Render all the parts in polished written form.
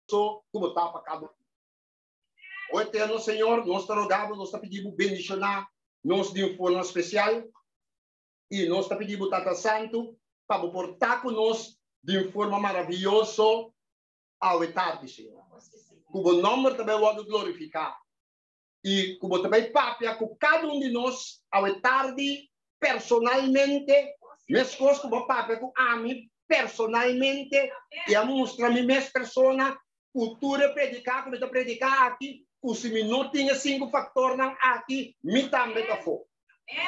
ku bo ta pa kada un. O Eterno Señor, nos ta roga bo, nos ta pidi bo bendishoná nos di un forma spesial i nos ta pidi bo Tata Santu pa bo por ta ku nos di un forma maravioso awe tardi, Señor. Ku bo nòmber ta bai wòrdu glorifiká i ku bo ta bai papia ku kada un di nos awe tardi personalmente, meskos ku bo a papia ku ami personalmente i a mustra mi mes persona ku tur e prediká ku mi ta prediká aki, ku si mi no tin e sinku faktornan aki, mi tambe ta afó.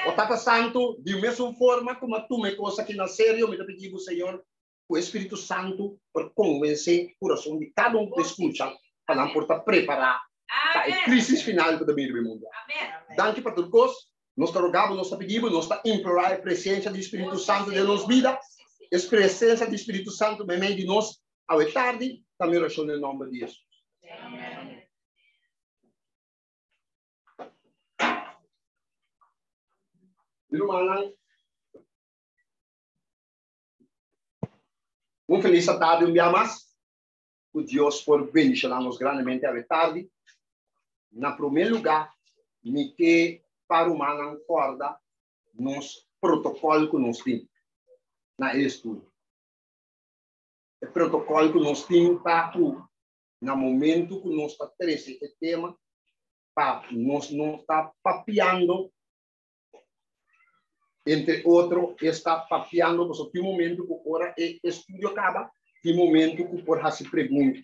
O Tata Santu, di mesun forma ku mi a tuma e kos aki na serio, mi ta pidi bo, Señor, ku e Spiritu Santu por konvensé kurason di kada un ku ta skucha pa nan por ta prepará pa e krísis final ku ta bini riba e mundu aki. Danki pa tur kos. Nos ta roga bo, nos ta pidi bo, nos ta implorá e presensia di Spiritu Santu den nos bida, e presensia di Spiritu Santu meimei di nos awe tardi. Ta mi orashon den nòmber di Hesus. Mi rumannan. Un felis tardi un bia mas. Ku Dios por bendishoná nos grandemente awe tardi. Na promé lugá, mi ke pa rumannan kòrda nos protokòl ku nos tin na e estudio. E protokòl ku nos tin ta ku na momentu ku nos ta trese e tema, pa nos no ta papiando Entre otro, esta papiando pasobra tin momento ku ora e estudio kaba, tin momento ku por hasi pregunta.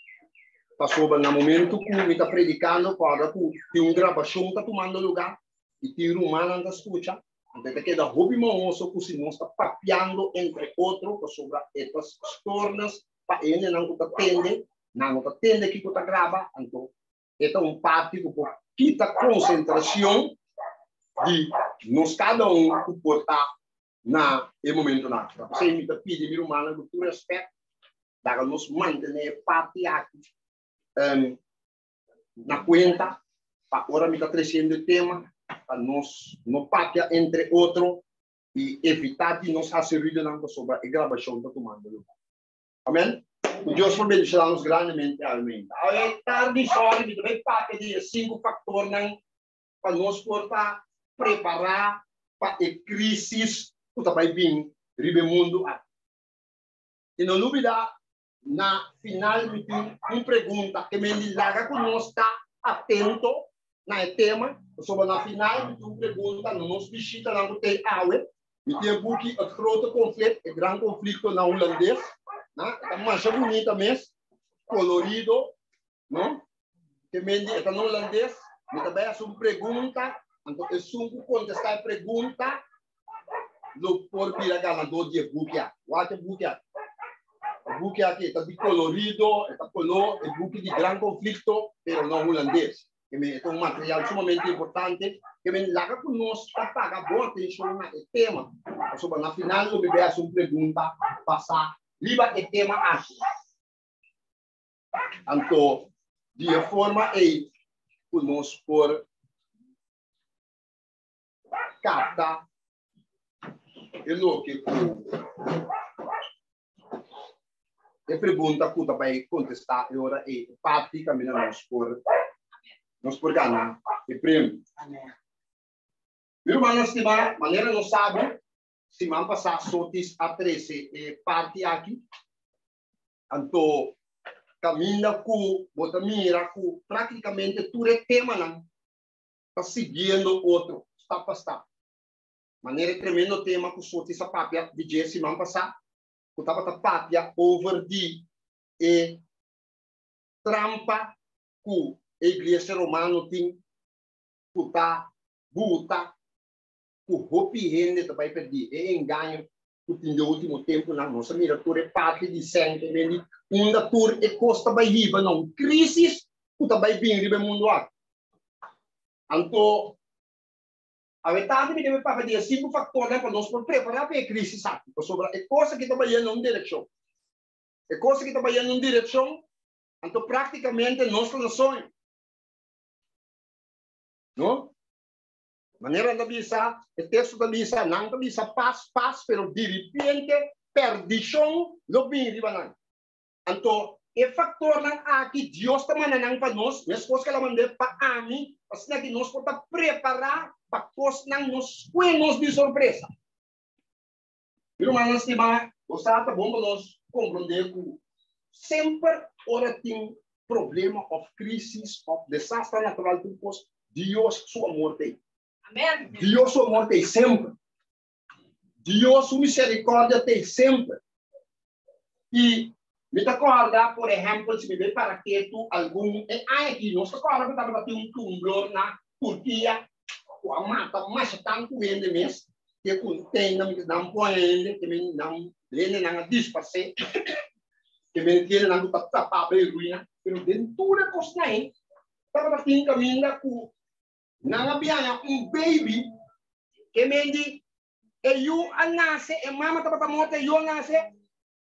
Pasobra na momento ku mi ta predikando, kòrda ku tin un grabashon ta tumando lugá i tin rumannan ta skucha, anto e ta keda hopi mahoso ku si nos ta papiando entre otro, pasobra e ta stornas pa e hendenan ku ta tende, nan no ta tende kiko ta graba, anto E ta un parti ku por kita konsentrashon di nos kada un ku por ta na e momentunan aki. Ta p'esei mi ta pidi mi rumannan ku tur rèspèt, laga nos mantené e parti aki na kuenta pa ora mi ta tresiendo e tema, pa nos no papia entre otro i evitá di nos hasi ruidonan pasobra e grabashon ta tumando lugá. Amen. Ku Dios por bendiciona nos grandemente. Amen. Awe tardi sorry mi ta bay papia di e sinku factornan pa nos por ta prepara pa e crisis ku ta bay bin riba e mundu aki. I no lubida na final mi tin un pregunta ke men di laga ku nos ta atento na e tema pasobra na final mi tin un pregunta na nos bishitanan ku tei awe. Mi tin e buki Het Grote Conflict, E Gran Conflicto na hulandes. Na, e ta masha bunita mes, colorido, no? Ke men di e ta na hulandes. Mi ta bai hasi un pregunta, anto esun ku kontestá e pregunta lo por bira ganadó di e buki aki. Wak e buki aki. E buki aki e ta di colorido, e ta koló, e buki di Gran Conflicto, pero na hulandes. Ke men e ta un material sumamente importante. Ke men laga ku nos ta paga bon atenshon na e tema, pasobra na final lo mi bai hasi un pregunta basá riba e tema aki. Anto di e forma ei ku nos por kapta e loke ku E pregunta ku ta bai kontestá e ora ei e parti kaminda nos por nos por gana e premio. Mi rumannan stimá, manera nos sabi, siman pasá Sotis a trese e parti aki. Anto kaminda ku bo ta mira ku práktikamente tur e temanan ta siguiendo otro stap pa stap. Manera e tremendo tema ku Sotis a papia di dje siman pasá, ku tabata papia over di e trampa ku e iglesia romano tin ku ta buta ku hopi hende ta bai perdí, e engaño ku tin den último tempunan. Nos a mira tur e parti di sèn ku mendi unda tur e kos ta bai hiba na un krísis ku ta bai bin riba e mundu aki. Anto Awe tardi mi debe papia di e sinku faktornan pa nos por prepará pa e krísis aki, pasobra e kos aki ta bayendo un direkshon. E kos aki ta bayendo un direkshon, anto práktikamente nos ta na soño. No? Manera nan ta bisa, e teksto ta bisa, nan ta bisa pas, pas, pero diripiente perdishon lo bini riba nan. Anto. E faktornan aki Dios ta manda nan pa nos, meskos ku el a mand'é pa ami, asina ku nos por ta prepará pa kosnan no skue nos di sorpresa. Mi rumannan stimá, bo sa ta bon pa nos komprondé ku semper ora tin problema òf krísis òf desaster natural tur kos, Dios su amor ta ei. Dios su amor ta ei semper. Dios su misericordia ta ei semper. I mi ta kòrda, por ehèmpel, si mi bai para ketu algun e aña aki, nos ta kòrda ku tabata tin un tumblor na Turkia ku a mata masha tantu hende mes, te ku tenda mi nan pone hende, ke men nan hendenan a disparsé, ke men hendenan ku ta tapá bai ruina. Pero den tur e kosnan ei tabata tin kaminda ku Nan a biaña un baby ke men di e yu a nase, e mama tabata morto, e yu a nase,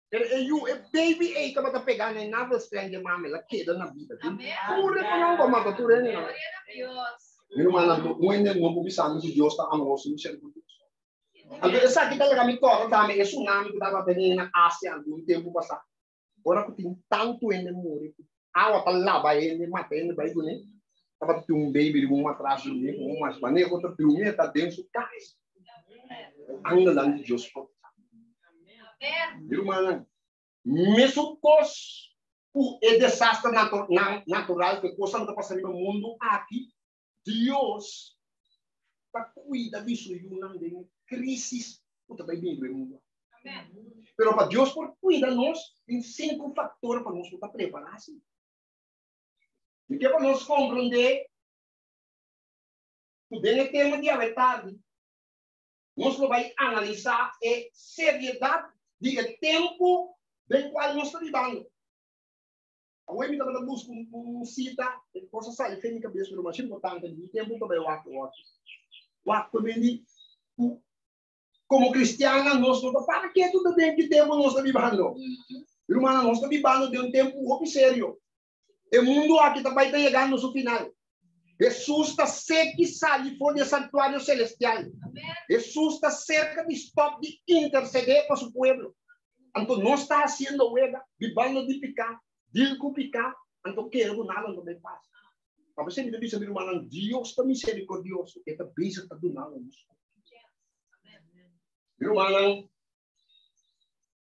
pero e yu, e baby ei tabata pega na e navelstreng di e mama, el a keda na bida. Tin tur e konan ku a mata tur hendenan. Mi rumannan, un hende no por bisa mi si Dios ta amoroso i misericordioso. Anto esaki ta laga mi kòrda tambe e tsunami ku tabata tene na Asia algun tempu pasá. Ora ku tin tantu hende muri, ku awa ta laba hende, mata hende bai kuné, tabata tin un baby riba un matras durmi ku un mas manera ku ta durmi e ta den su kas. Angelnan di Dios protehá. Mi rumannan, mesun kos ku e desaster natural, ku e kosnan ku ta pasa riba mundu aki, Dios ta kuida di su yunan den e krísis ku ta bai bini riba e mundu aki. Pero pa Dios por kuida nos, tin sinku faktor pa nos por ta prepará si. Mi ke pa nos komprondé ku den e tema di awe tardi, nos lo bai analisá e seriedat di e tempu den kual nos ta bibando. Awor mi tabata buska un sita, e kos a sali fen mi kabes, pero mas importante, mi tempu pa bai wak awor. Wak pa bini ku komo kristiannan nos no ta para ketu ta den ki tempu nos ta bibando. Rumannan, nos ta bibando den un tempu hopi serio. E mundu aki ta bai ta yegando su final. Hesus ta seki sali for di e santuario selestial. Hesus ta serka di stòp di intersedé pa su pueblo. Anto nos ta hasiendo wega, bibando di piká, dil ku piká, anto kere ku nada no ta bai pasa. Pa p'esei mi ta bisa mi rumannan, Dios ta miserikordioso, e ta bezig ta duna nos. Mi rumannan,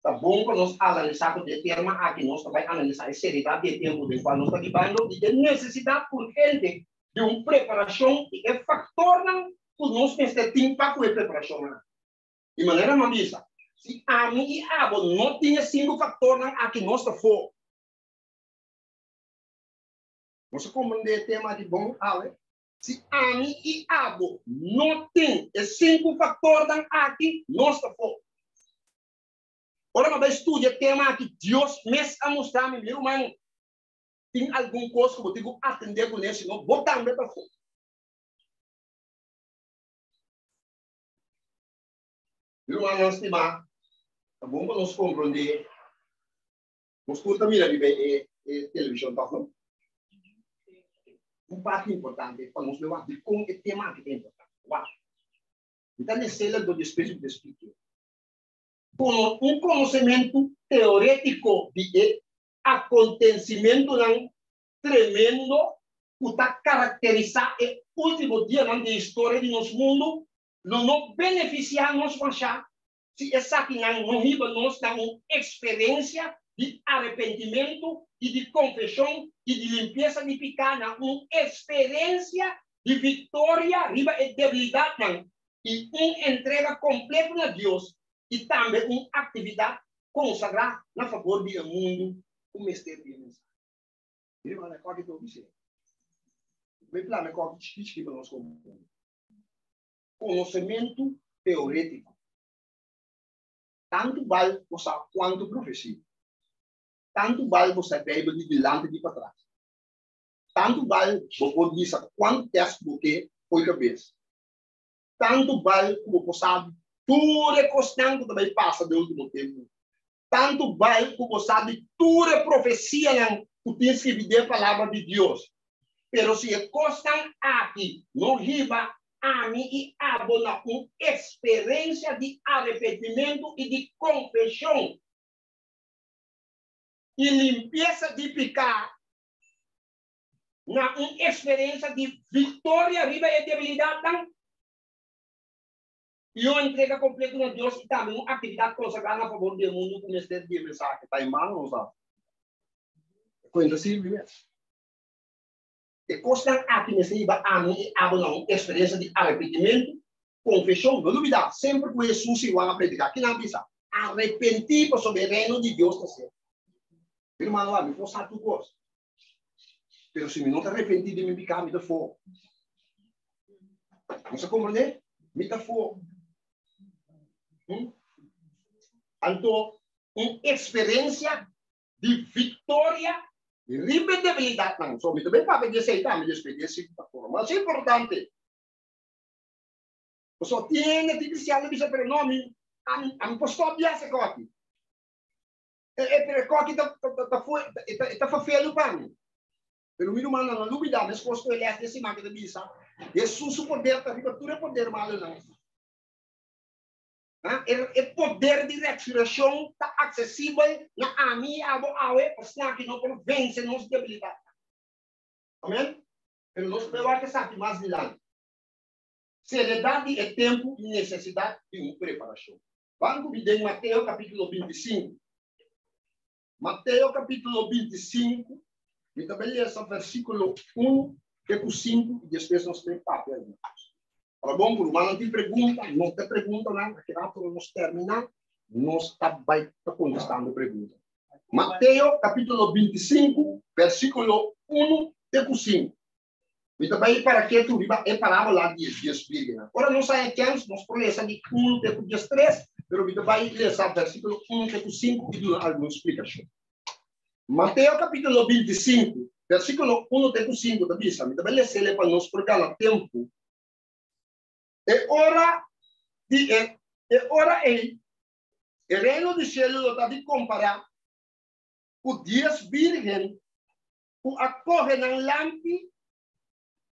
Ta bon pa nos analisá ku den e terma aki nos ta bai analisá e seriedat di e tempu den kual nos ta bibando i e nesesidat urgente di un preparashon i e faktornan ku nos mester tin pa ku e preparashonnan. Di manera mi a bisa, si ami i abo no tin e sinku faktornan aki nos ta for. Nos a komprendé e tema aki bon awe? Si ami i abo no tin e sinku faktornan aki, nos ta for. Ora mi a bai studia e tema aki, Dios mes a mustra mi, Mi ruman, tin algun kos ku bo tin ku atendé kuné, sino bo tambe ta for. Mi rumannan stimá, ta bon pa nos komprondé. Nos tur ta mira riba e televishon tòg, no? Un parti importante pa nos wak dikon e tema aki ta importante. Wak, mi ta les'el dor di Spiritu di splike. Kono un konosementu teorétiko di e akontensimentunan tremendo ku ta karakterisá e último dianan di historia di nos mundu lo no benefisiá nos mashá Si esakinan no hiba nos na un eksperensia di arepentimentu i di konfeshon i di limpiesa di piká, na un eksperensia di viktoria riba e debilidatnan i un entrega kompleto na Dios i tambe un aktividat konsagrá na fabor di e mundu ku mester di e mensahe. Mira manera kòki ta obi ser. Bo e plama e kòki chikí chikí pa nos komprende. Konosementu teorétiko. Tantu bal bo sa kuantu profesia. Tantu bal bo sa Beibel di dilanti di patras. Tantu bal bo por bisa kuantu tèst ku bo ke fo'i kabes. Tantu bal ku bo por sa di tur e kosnan ku ta bai pasa den último tempu. Tantu bal ku bo sa di tur e profesianan ku tin skibí den e Palabra di Dios. Pero si e kosnan aki no hiba ami i abo na un eksperensia di arepentimentu i di konfeshon. I limpiesa di piká na un eksperensia di viktoria riba e debilidatnan i un entrega kompleto na Dios i tambe un aktividat konsagrá na fabor di e mundu ku mester di e mensahe. Ta e man nos a kuenta sirbi mes. E kosnan aki mester hiba ami i abo na un eksperensia di arepentimentu, konfeshon. No lubidá, semper ku Hesus i Juan a prediká, kinan a bisa? Arepentí, pasobra e Reino di Dios ta serka. Mi rumannan, ami por sa tur kos, pero si mi no ta arepentí di mi piká, mi ta for. Nos a komprendé? Mi ta for. Anto, un eksperensia di viktoria riba e debilidatnan. So, mi ta bin papia di esei tambe despues di e sita forma. Mas importante, pasobra tin hende, tin kristian ta bisa, pero no, mi, ami, ami por stòp di hasi koki. E, e, pero e koki ta, ta, ta, ta, e ta, e ta ferfelu pa mi. Pero mi rumannan, no lubidá, meskos ku e lès di e siman ke ta bisa, Hesus su poder ta riba tur e poder malunan. E poder di resurreccion ta accesibel na ami i abo awe pa esnan no por vence nos debilidadnan. Amen? Pero nos por wak esaki mas dilanti. Seriedad di e tempu i necesidad di un preparacion. Ban cu mi den Mateo capitulo 25. Mateo capitulo 25, mi ta bay lesa versiculo 1 te cu 5 y despues nos ta papia algun cos. Ora bon, cu rumannan tin pregunta, no ta preguntanan, aki rato nos termina, nos ta bay ta contestando pregunta. Mateo capitulo 25, versiculo 1 te cu 5. Mi ta bai para ketu riba e parábola di e dies bírgennan. Ora nos haña chèns, nos por lesa di unu te ku diestres, pero mi ta bai lesa versíkulo unu te ku sinku i duna algun splikashon. Mateo kapítulo 25, versíkulo unu te ku sinku ta bisa, mi ta bai les'el pa nos por gana tempu, E ora di e e ora ei, e Reino di shelu lo ta di kompará ku dies bírgen ku a kohe nan lampi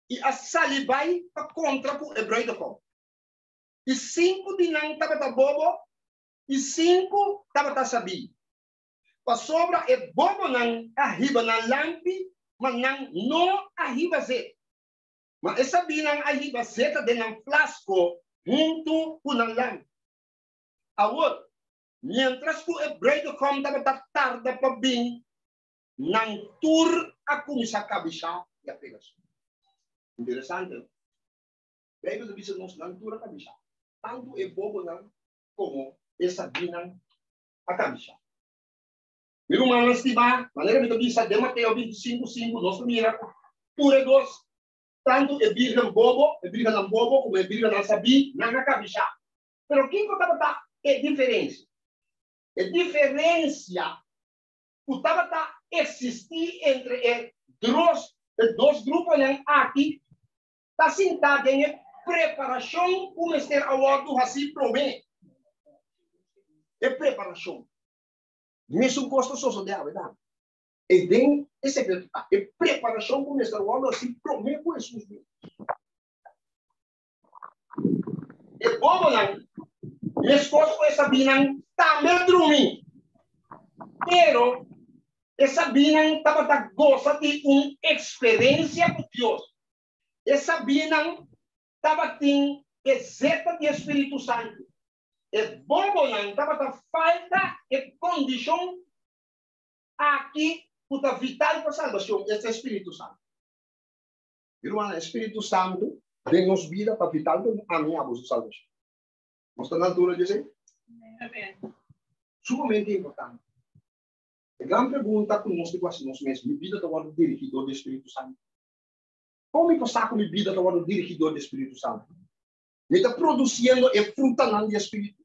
i a sali bai pa kontra ku e bruidegom. I sinku di nan tabata bobo i sinku tabata sabí. Pasobra e bobonan a hiba nan lampi, ma nan no a hiba zeta. Ma e sabínan a hiba zeta den nan flasko huntu ku nan lampi. Awor, miéntras ku e bruidegom tabata tarda pa bin, Nan tur a kuminsá kabishá i a pega su. Interesante, no? Beibel ta bisa nos nan tur a kabishá. Tantu e bobonan komo e sabínan a kabishá. Mi rumannan stimá, manera mi ta bisa den Mateo 25, 5, nos ta mira ku tur e dos, tantu e bírgen bobo, e bírgennan bobo komo e bírgennan sabí, nan a kabishá. Pero kiko tabata e diferensia? E diferensia ku tabata eksistí entre e dros e dos gruponan aki ta sintá den e preparashon ku mester a wòrdu hasí promé. E preparashon. Mesun kos ta sosodé awe tambe. E den e sekreto ta e preparashon ku mester wòrdu hasí promé ku Hesus bini. E bobonan, meskos ku e sabínan, tambe a drumi. Pero e sabínan tabata gosa di un eksperensia ku Dios. E sabínan tabatin e zeta di e spiritu santu. E bobonan tabata falta e kondishon aki ku ta vital pa salbashon, esta e spiritu santu. Mi rumannan, e Spiritu Santu den nos bida ta vital pa ami i abo su salbashon. Nos ta na altura di esei? Amen. Sumamente importante. E gran pregunta ku nos tin ku hasi nos mes, mi bida ta wòrdu dirigí dor di e Spiritu Santu? Kon mi por sa ku mi bida ta wòrdu dirigí dor di e Spiritu Santu? Mi ta produsiendo e frutanan di e Spiritu?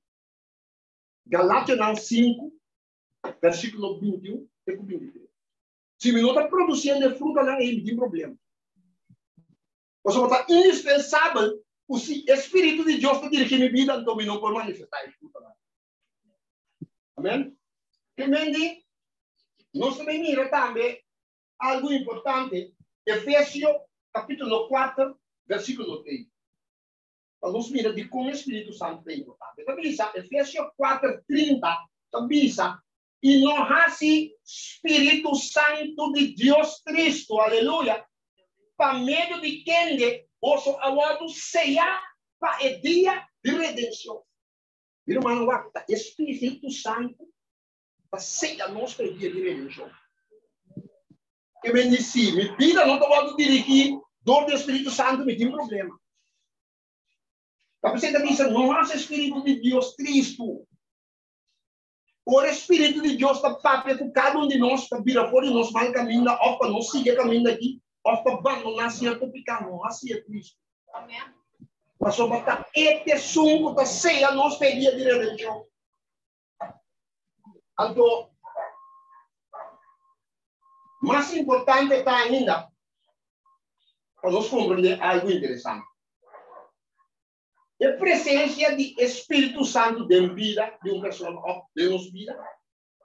Galationan 5, versíkulo 21 te ku 23. Si mi no ta produciendo e frutanan ei, mi tin problema. Pasobra ta indispensabel ku si e Spiritu di Dios ta dirigi mi bida, anto mi no por manifestá e frutanan. Amen. Ke men di, nos ta bay mira tambe algu importante, Efesio kapitulo 4, versikulo 3. Pa nos mira dikon e Spiritu Santu ta importante. Ta bisa, Efesio 4, 30 ta bisa. I no hasi Spiritu Santu di Dios tristu, aleluya, pa medio di kende boso a wòrdu seyá pa e dia di redenshon. Mi rumannan, wak, ta e Spiritu Santu ta seya nos pa e dia di redenshon. Ke men di si mi bida no ta wòrdu dirigí dor di e Spiritu Santu, mi tin problema. Ta p'esei ta bisa, no hasi e Spiritu di Dios tristu. Ora e Spiritu di Dios ta papia ku kada un di nos, ta bira for di nos mal kaminda òf pa nos sigui e kaminda aki òf pa bandoná sierto piká, no hasi e tristu. Pasobra ta e t'esun ku ta seya nos pa e dia di redenshon. Anto, mas importante ta ainda pa nos komprendé algu interesante. E presensia di e Spiritu Santu den bida di un persona òf den nos bida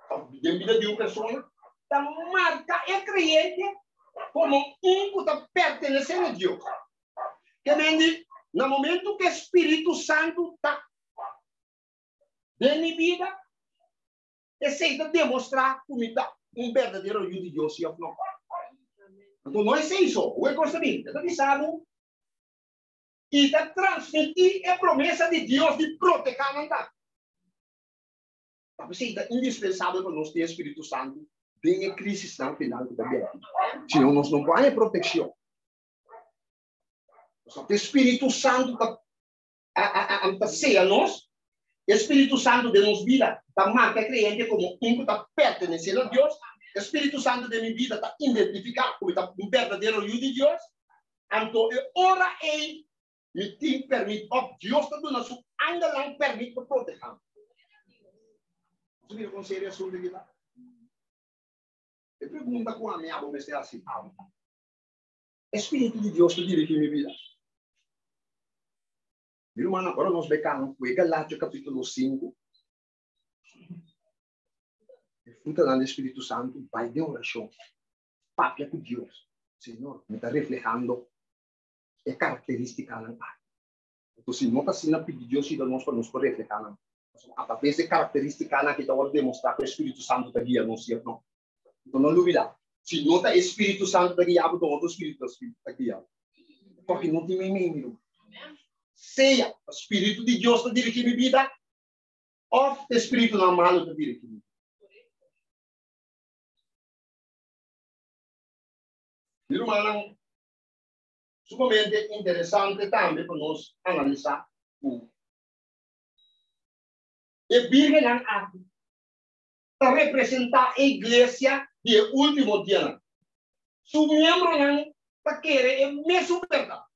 òf den bida di un persona ta marka e kreyente komo un ku ta pertenesé na Dios. Ke men di, na momentu ku e Spiritu Santu ta den mi bida, esei ta demostrá ku mi ta un berdadero yu di Dios, sí òf no? Anto no esei so, hopi kos ta bin. E ta bisa bo i ta transmití e promesa di Dios di protehá nan ta. Ta p'esei ta indispensabel pa nos tin e Spiritu Santu den e krisisnan final ku ta bini. Si no, nos no por haña protekshon. Pasobra e Spiritu Santu ta ta seya nos. E Spiritu Santu den nos bida ta marka e kreyente komo un ku ta pertenesé na Dios. E Spiritu Santu den mi bida ta identifiká ku mi ta un berdadero yu di Dios. Anto e ora ei mi tin permit, òf Dios ta duna su angelnan permit pa protehá mi. Bo mira kon serio e asuntu aki ta? E pregunta ku ami abo mester hasi awe ta, E spiritu di Dios ta dirigí mi bida? Mi rumannan, ora nos bai kaba ku e Galatio kapítulo sinku, e frutanan di Spiritu Santu bai den orashon. Papia ku Dios, Señor, mi ta reflehando e karakteristikanan aki. Anto si no ta asina, pidi Dios yuda nos pa nos por reflehá nan. Pasobra atraves di e karakteristikanan aki ta wòrdu demostrá ku e Spiritu Santu ta guia nos, sierto no? Anto no lubidá, si no ta e Spiritu Santu ta guia bo, ta otro spiritu ta guia bo. Pasobra no tin meimei, mi ruman. Sea ta Spiritu di Dios ta dirigí mi bida òf ta e spiritunan malu ta dirigí mi bida. Mi rumannan, sumamente interesante tambe pa nos analisá ku e bírgennan aki ta representá e iglesia di e último dianan. Su miembronan ta kere e mesun bèrdat.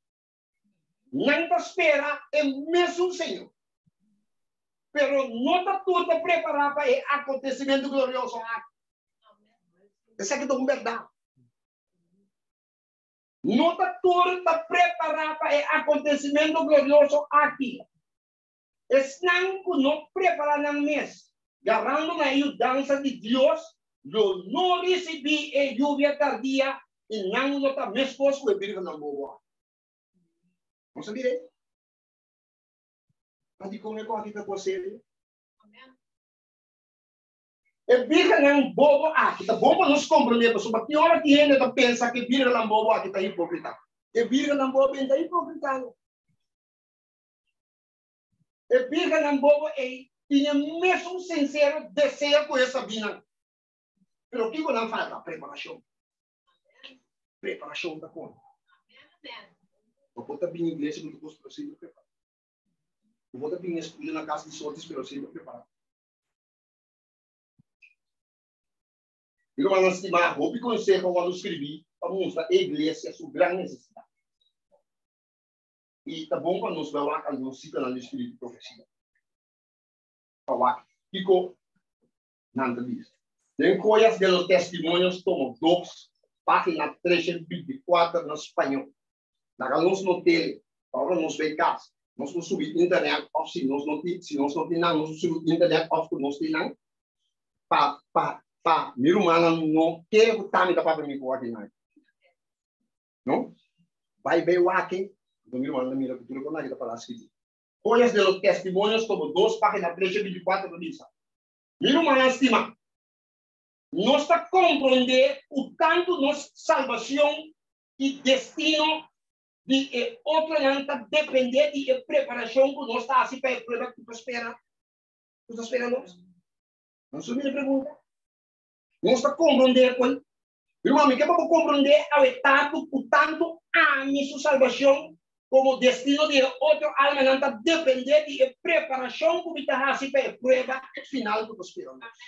Nan ta spera e mesun Señor. Pero no ta tur ta prepará pa e akontesimentu glorioso aki. Esaki ta un bèrdat. No ta tur ta prepará pa e akontesimentu glorioso aki. Esnan ku no prepará nan mes, garando na e yudansa di Dios, lo no risibí e yubia tardia i nan lo ta meskos ku e bírgennan bobo aki. Nos a bira ei. Pa dikon e kos aki ta kos serio? E bírgennan bobo aki ta bon pa nos komprendé pasobra tin ora tin hende ta pensa ku e bírgennan bobo aki ta hipókrita. E bírgennan bobo ei ta hipókrita no. E bírgennan bobo ei tin e mesun sinsero deseo ku e sabínan. Pero kiko nan falta? Preparashon. Preparashon ta konta. Bo por ta bini iglesia ku tur kos pero sin ta prepará. Bo por ta bini estudio na kas di sotis pero sin ta prepará. Mi rumannan stimá, hopi konseho a wòrdu skribí pa mustra e iglesia su gran nesesidat. I ta bon pa nos bai wak algun sitanan di spiritu profesia pa wak kiko nan ta bisa. Den Joyas de los Testimonios tomo dos, página 324 na spañó. Laga nos no tele, pa ora nos bai kas, nos por subi internet òf si nos no tin, si nos no tin nan, nos por subi internet òf ku nos tin nan, pa, pa, pa mi rumannan no kere ku ta mi ta papia mi ku aki nan. No? Bai bai wak, anto mi rumannan ta mira ku tur e kos nan aki ta pará skibí. Joyas de los Testimonios tomo dos, página 324 ta bisa, Mi rumannan stimá. Nos ta komprondé ku tantu nos salbashon i destino di e otronan ta dependé di e preparashon ku nos ta hasi pa e prueba ku ta spera ku ta spera nos? Nos ta mira e pregunta. Nos ta komprondé ku Ruman, mi ke pa bo komprondé awe tantu ku tantu ami su salbashon komo destino di e otro almanan ta dependé di e preparashon ku mi ta hasi pa e prueba final ku ta spera nos.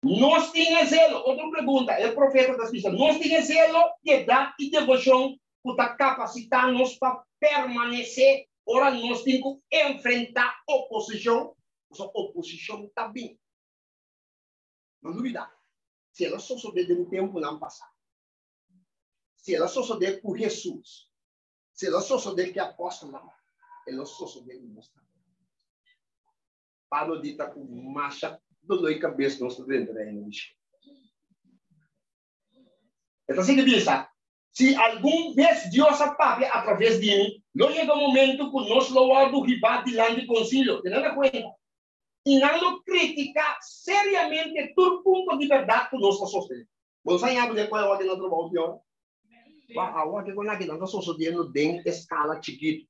Nos tin e zelo? Otro pregunta, e profeta ta bisa, nos tin e zelo, piedat i devoshon ku ta kapasitá nos pa permanesé ora nos tin ku enfrentá oposishon? Pasobra oposishon ta bin. No lubidá, si el a sosodé den tempunan pasá, si el a sosodé ku Hesus, si el a sosodé ku e apòstelnan, e lo sosodé ku nos tambe. Pablo di ta ku masha doló i kabes nos ta drenta reino di shelu. E ta sigui bisa, Si algun bes Dios a papia atraves di mi, lo yega un momentu ku nos lo wòrdu hibá dilanti konsilio. Tene na kuenta, i nan lo kritiká seriamente tur punto di bèrdat ku nos ta sostené. Bo sa yabi den kua e wòrdu na trabou di ora? Wak, awor ke kon aki nan ta sosodiendo den eskala chikitu.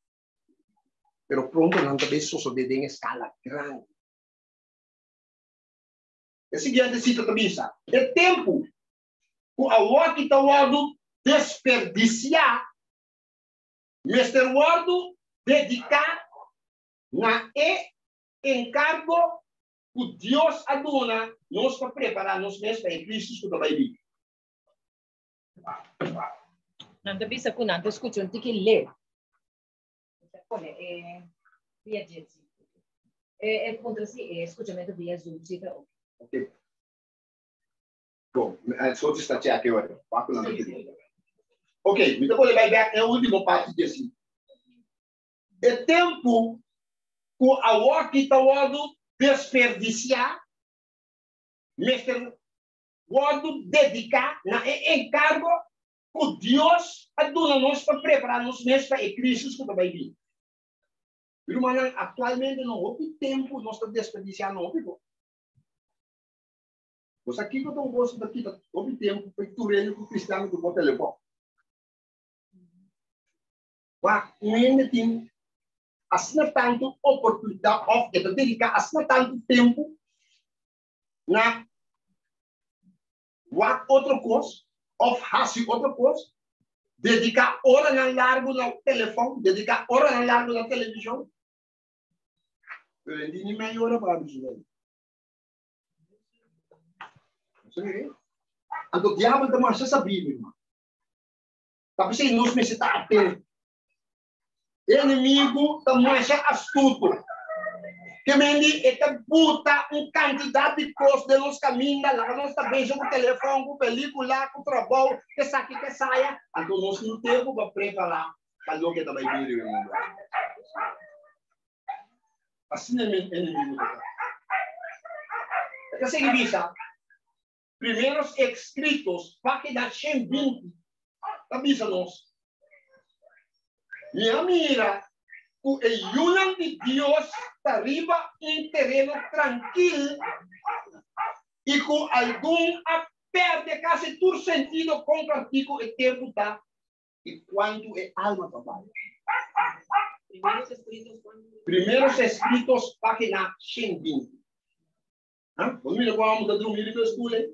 Pero pronto nan ta bay sosode den escala grandi. E siguiente cita ta bisa, E tempu cu awoki ta wordo desperdicia mester wordo dedica na e encargo cu Dios a duna nos pa prepara nos mes pa e crisis cu ta bay bini. Nan ta bisa ku nan ta skucha un tiki leu. Ta pone e via Jitsi. E e puntra si e skuchamentu via Zoom si ta ok. Ok. Bon, so sta check e ora. Wak ku nan ta pidi. Ok, mi ta pone bai bek e ultimo parti di esi. E tempu ku awoki ta wòrdu desperdisiá mester wòrdu dediká na e enkargo ku Dios a duna nos pa prepará nos mes pa e krísis ku ta bai bini. Rumannan, aktualmente no hopi tempu nos ta desperdisiá no hopi bon. Bo sa kiko ta un kos ku ta kita hopi tempu pa e tur hende ku kristiano ku bo telefòn? Wak, un hende tin asina tantu oportunidat òf e ta dediká asina tantu tempu na wak otro kos òf hasi otro kos, dediká oranan largu na telefòn, dediká oranan largu na televishon. Pero e ni mei ora pa habri su lei. Anto diabel ta masha sabí, mi ruman. Ta p'esei nos mester ta atento. E enemigu ta masha astuto. Ke mendi e ta buta un kantidat di kos den nos kaminda, laga nos ta bezig ku telefòn, ku pelíkula, ku trabou, esaki ku esaya. Anto nos tin tempu pa prepará pa loke ta bai bini riba e mundu aki. Asina e enemigu ta traha. E ta sigui bisa, Primeros Escritos, página 120, ta bisa nos, Mi a mira ku e yunan di Dios ta riba un tereno trankil i ku algun a pèrdè kasi tur sentido kon kòrtiku e tempu ta i kuantu e alma ta bale. Primeros Escritos, página 120. Bo mira kon amo ta drumi riba e stul ei?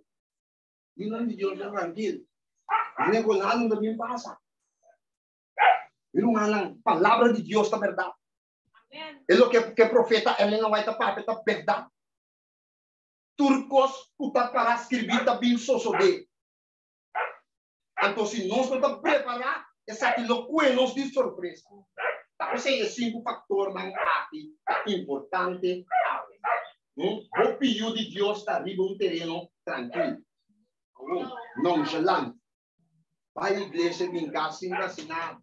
Yunan di Dios ta trankil. Mira ku nada no ta bin pasa. Mi rumannan, palabra di Dios ta bèrdat. E loke ku e profeta Elena White ta papia ta bèrdat. Tur kos ku ta pará skirbí ta bin sosodé. Anto si nos no ta prepará, esaki lo kue nos di sorpresa. Ta p'esei e sinku faktornan aki ta importante awe. Hopi yu di Dios ta riba un tereno trankil, nonchalant, bai iglesia bin kas sin hasi nada.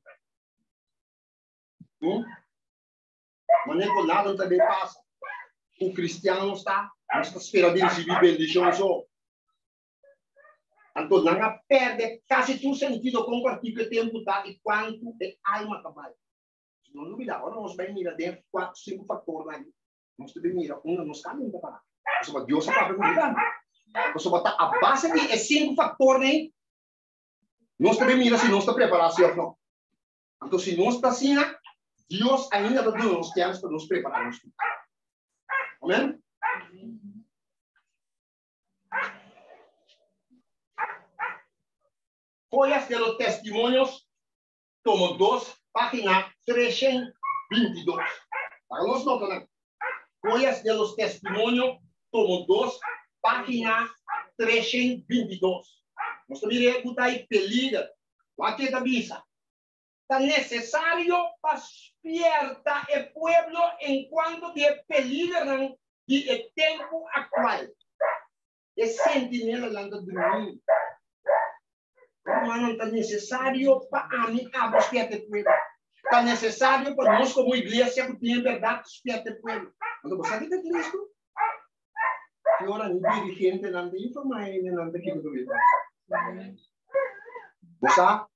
Manera ku nada no ta bin pasa. Ku kristian nos ta, nos ta spera di risibí bendishon so. Anto nan a perde kasi tur sentido kon kòrtiku e tempu ta i kuantu e alma ta bai. No lubida, ora nos bai mira den e kuatro, sinku faktornan aki, nos ta bin mira unda nos kaminda ta pará. Pasobra Dios a papia ku mi tambe. Pasobra ta a base di e sinku faktornan nos ta bin mira si nos ta prepará si òf no. Anto si nos ta asina, Dios ainda ta duna nos chèns pa nos prepará nos tur. Amèn? Joyas de los Testimonios, tomo 2, página 322. Laga nos nota nan. Joyas de los Testimonios, tomo 2, página 322. Nos ta mira ku ta hay peliger. Wak ke ta bisa. Ta necesario pa spierta e pueblo en cuanto di e peligernan di e tempo actual. E sentinelanan ta drumí. Rumannan, ta nesesario pa ami abo spièrta e pueblo. Ta nesesario pa nos komo iglesia ku tin e bèrdat spièrta e pueblo. Anto bo sa ki ta tristu? Ki ora ni dirigentenan ta informá hendenan ta kiko ta bin pasa. Bo sa,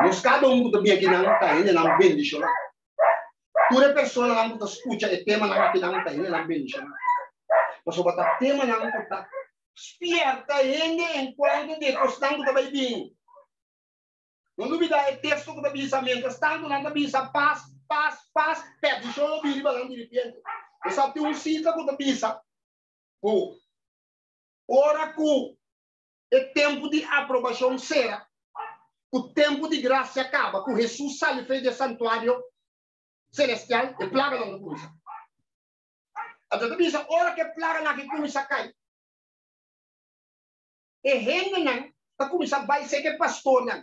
nos kada un ku ta bin akinan ta hendenan bendishoná. Tur e personanan ku ta skucha e temanan akinan ta hendenan bendishoná. Pasobra ta temanan ku ta spierta hende enkuanto di e kosnan ku ta bai bin. No lubidá e teksto ku ta bisa, Miéntras tantu nan ta bisa pas, pas, pas, pèrdishon lo bini riba nan diripiente. Bo sa tin un sita ku ta bisa ku ora ku e tempu di aprobashon sera, ku tempu di grasia kaba, ku Hesus sali for di e santuario selestial, e plaganan ta kuminsá. Anto ta bisa ora ku e plaganan aki kuminsá kai, e hendenan ta kuminsá bai seka e pastornan.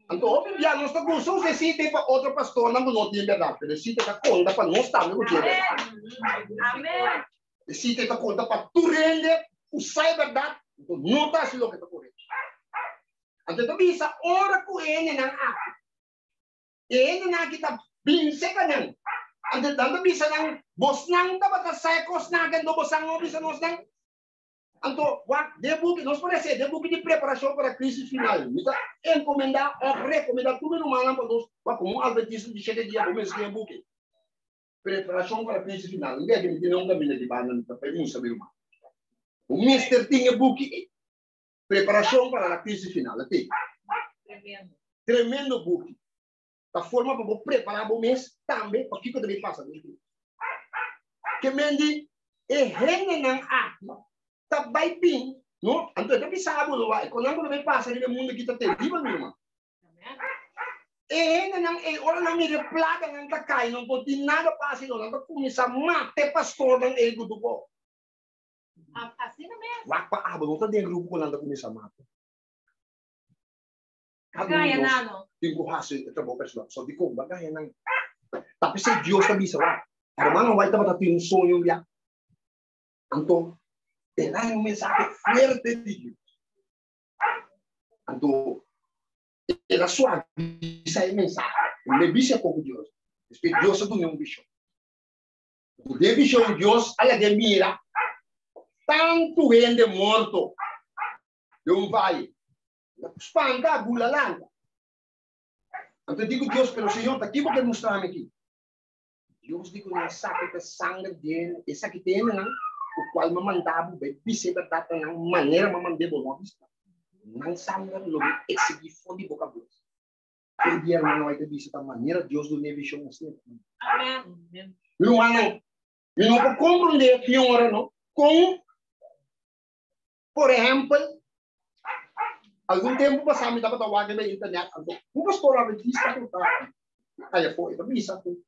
Anto hopi bia nos ta gusta usa e sita ei pa otro pastornan ku no tin bèrdat, pero e sita ta konta pa nos tambe ku tin e bèrdat. E sita ei ta konta pa tur hende ku sa e bèrdat, anto no ta hasi loke ta korekto. Anto e ta bisa ora ku e hendenan aki, e hendenan aki ta bin seka nan, anto nan ta bisa nan, Bosnan tabata sa e kosnan aki, anto bosan no bisa nos nan? Anto, wak, den buki, nos por hesé den buki di preparashon para krisis final. Mi ta enkomendá òf rekomendá tur mi rumannan pa nos wak komo un adventista di shete dia bo mester tin e buki. Preparashon para krisis final. Un bia ki mi tene un kaminda di banda mi ta bai mustra mi ruman. Bo mester tin e buki ei. Preparashon para la krisis final. A tin. Tremendo. Tremendo buki. Ta forma pa bo prepará bo mes tambe pa kiko ta bin pasa den futuro. Ke men di e hendenan aki ta bai bin, no? Anto e ta bisa bo lo e konan ku ta bai pasa riba e mundu aki ta teribel, mi ruman. E hendenan ei ora nan mira e plaganan ta kai no por tin nada pa hasi no, nan ta kuminsá mata e pastornan ei ku tuko. Asina mes. Wak pa abo no ta den grupo ku nan ta kuminsá mata. Cada un Gaya di nos nano. tin ku hasi e trabou personal. So dikon bo a gaya nan? Ta p'esei Dios ta bisa wak, Hermano White tabata tin un soño un bia. Anto el a haña un mensahe fuerte di Dios. Anto el a suavisa e mensahe. El no bisa poko Dios. Despues Dios a dun'é un vishon. Den vishon Dios a lag'é mira tantu hende morto den un vaye. Spanta, bula lanta. Anto diku Dios, pero Señor, ta ki bo ke mustrami aki? Dios di ku nan esaki ta sanger di hende, esaki ta hendenan ku kual mi a manda bo bai bisa e bèrdat na nan manera mi a mand'é bo no a bisa. Nan sanger lo mi eksigí for di bo kabes. E dia hermano ai ta bisa ta manera Dios dun'é vishon asina. Amen. Mi rumannan, mi no por komprondé ki ora no kon Por ehèmpel, algun tempu pasá mi tabata wak riba internet, anto un pastor adventista ku ta aya afó, e ta bisa ku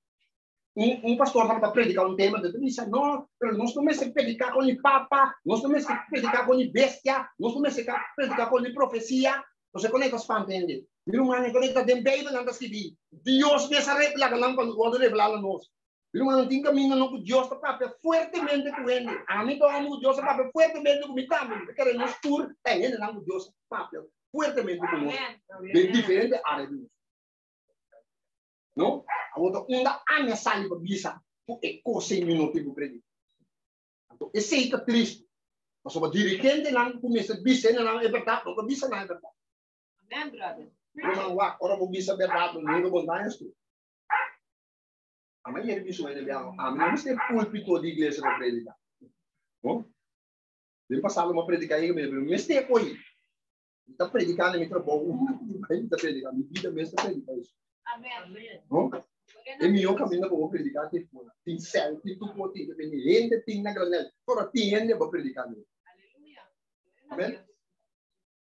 un un pastor tabata prediká un tema, e ta bisa, no, pero nos no mester prediká kon di papa, nos no mester prediká kon di bestia, nos no mester prediká kon di profesia. Nos e konekta spanta hende. Mi rumannan, e konekta den Beibel nan ta skibí, Dios mes a laga nan pa wòrdu revelá na nos. Mi rumannan, tin kaminda no ku Dios ta papia fuertemente ku hende. Ami ta hòmber ku Dios a papia fuertemente ku mi tambe. Mi ta kere nos tur ta hendenan ku Dios a papia fuertemente ku nos den diferente área di nos. No? Awor ta unda ami a sali pa bisa ku e kos ei mi no tin ku prediká. Anto esei ta tristu, pasobra dirigentenan ku mester bisa hendenan e bèrdat no ta bisa nan e bèrdat. Amen, brother. Ruman, wak, ora bo bisa bèrdat, nunka bo no ta haña estudio. Ama yeri bisu hende biaha, ami no mester pulpito di iglesia pa predica. No? Den pasado mi a prediká ei, pero mester poi. Mi ta prediká na mi trabou, mi ta prediká, mi bida mes ta prediká eso. Amen. No? E mihó kaminda pa bo prediká te fora. Tin sèl, tin tur kos, tin depende. Hende tin na granel. Ora tin hende bo prediká ne. Amen.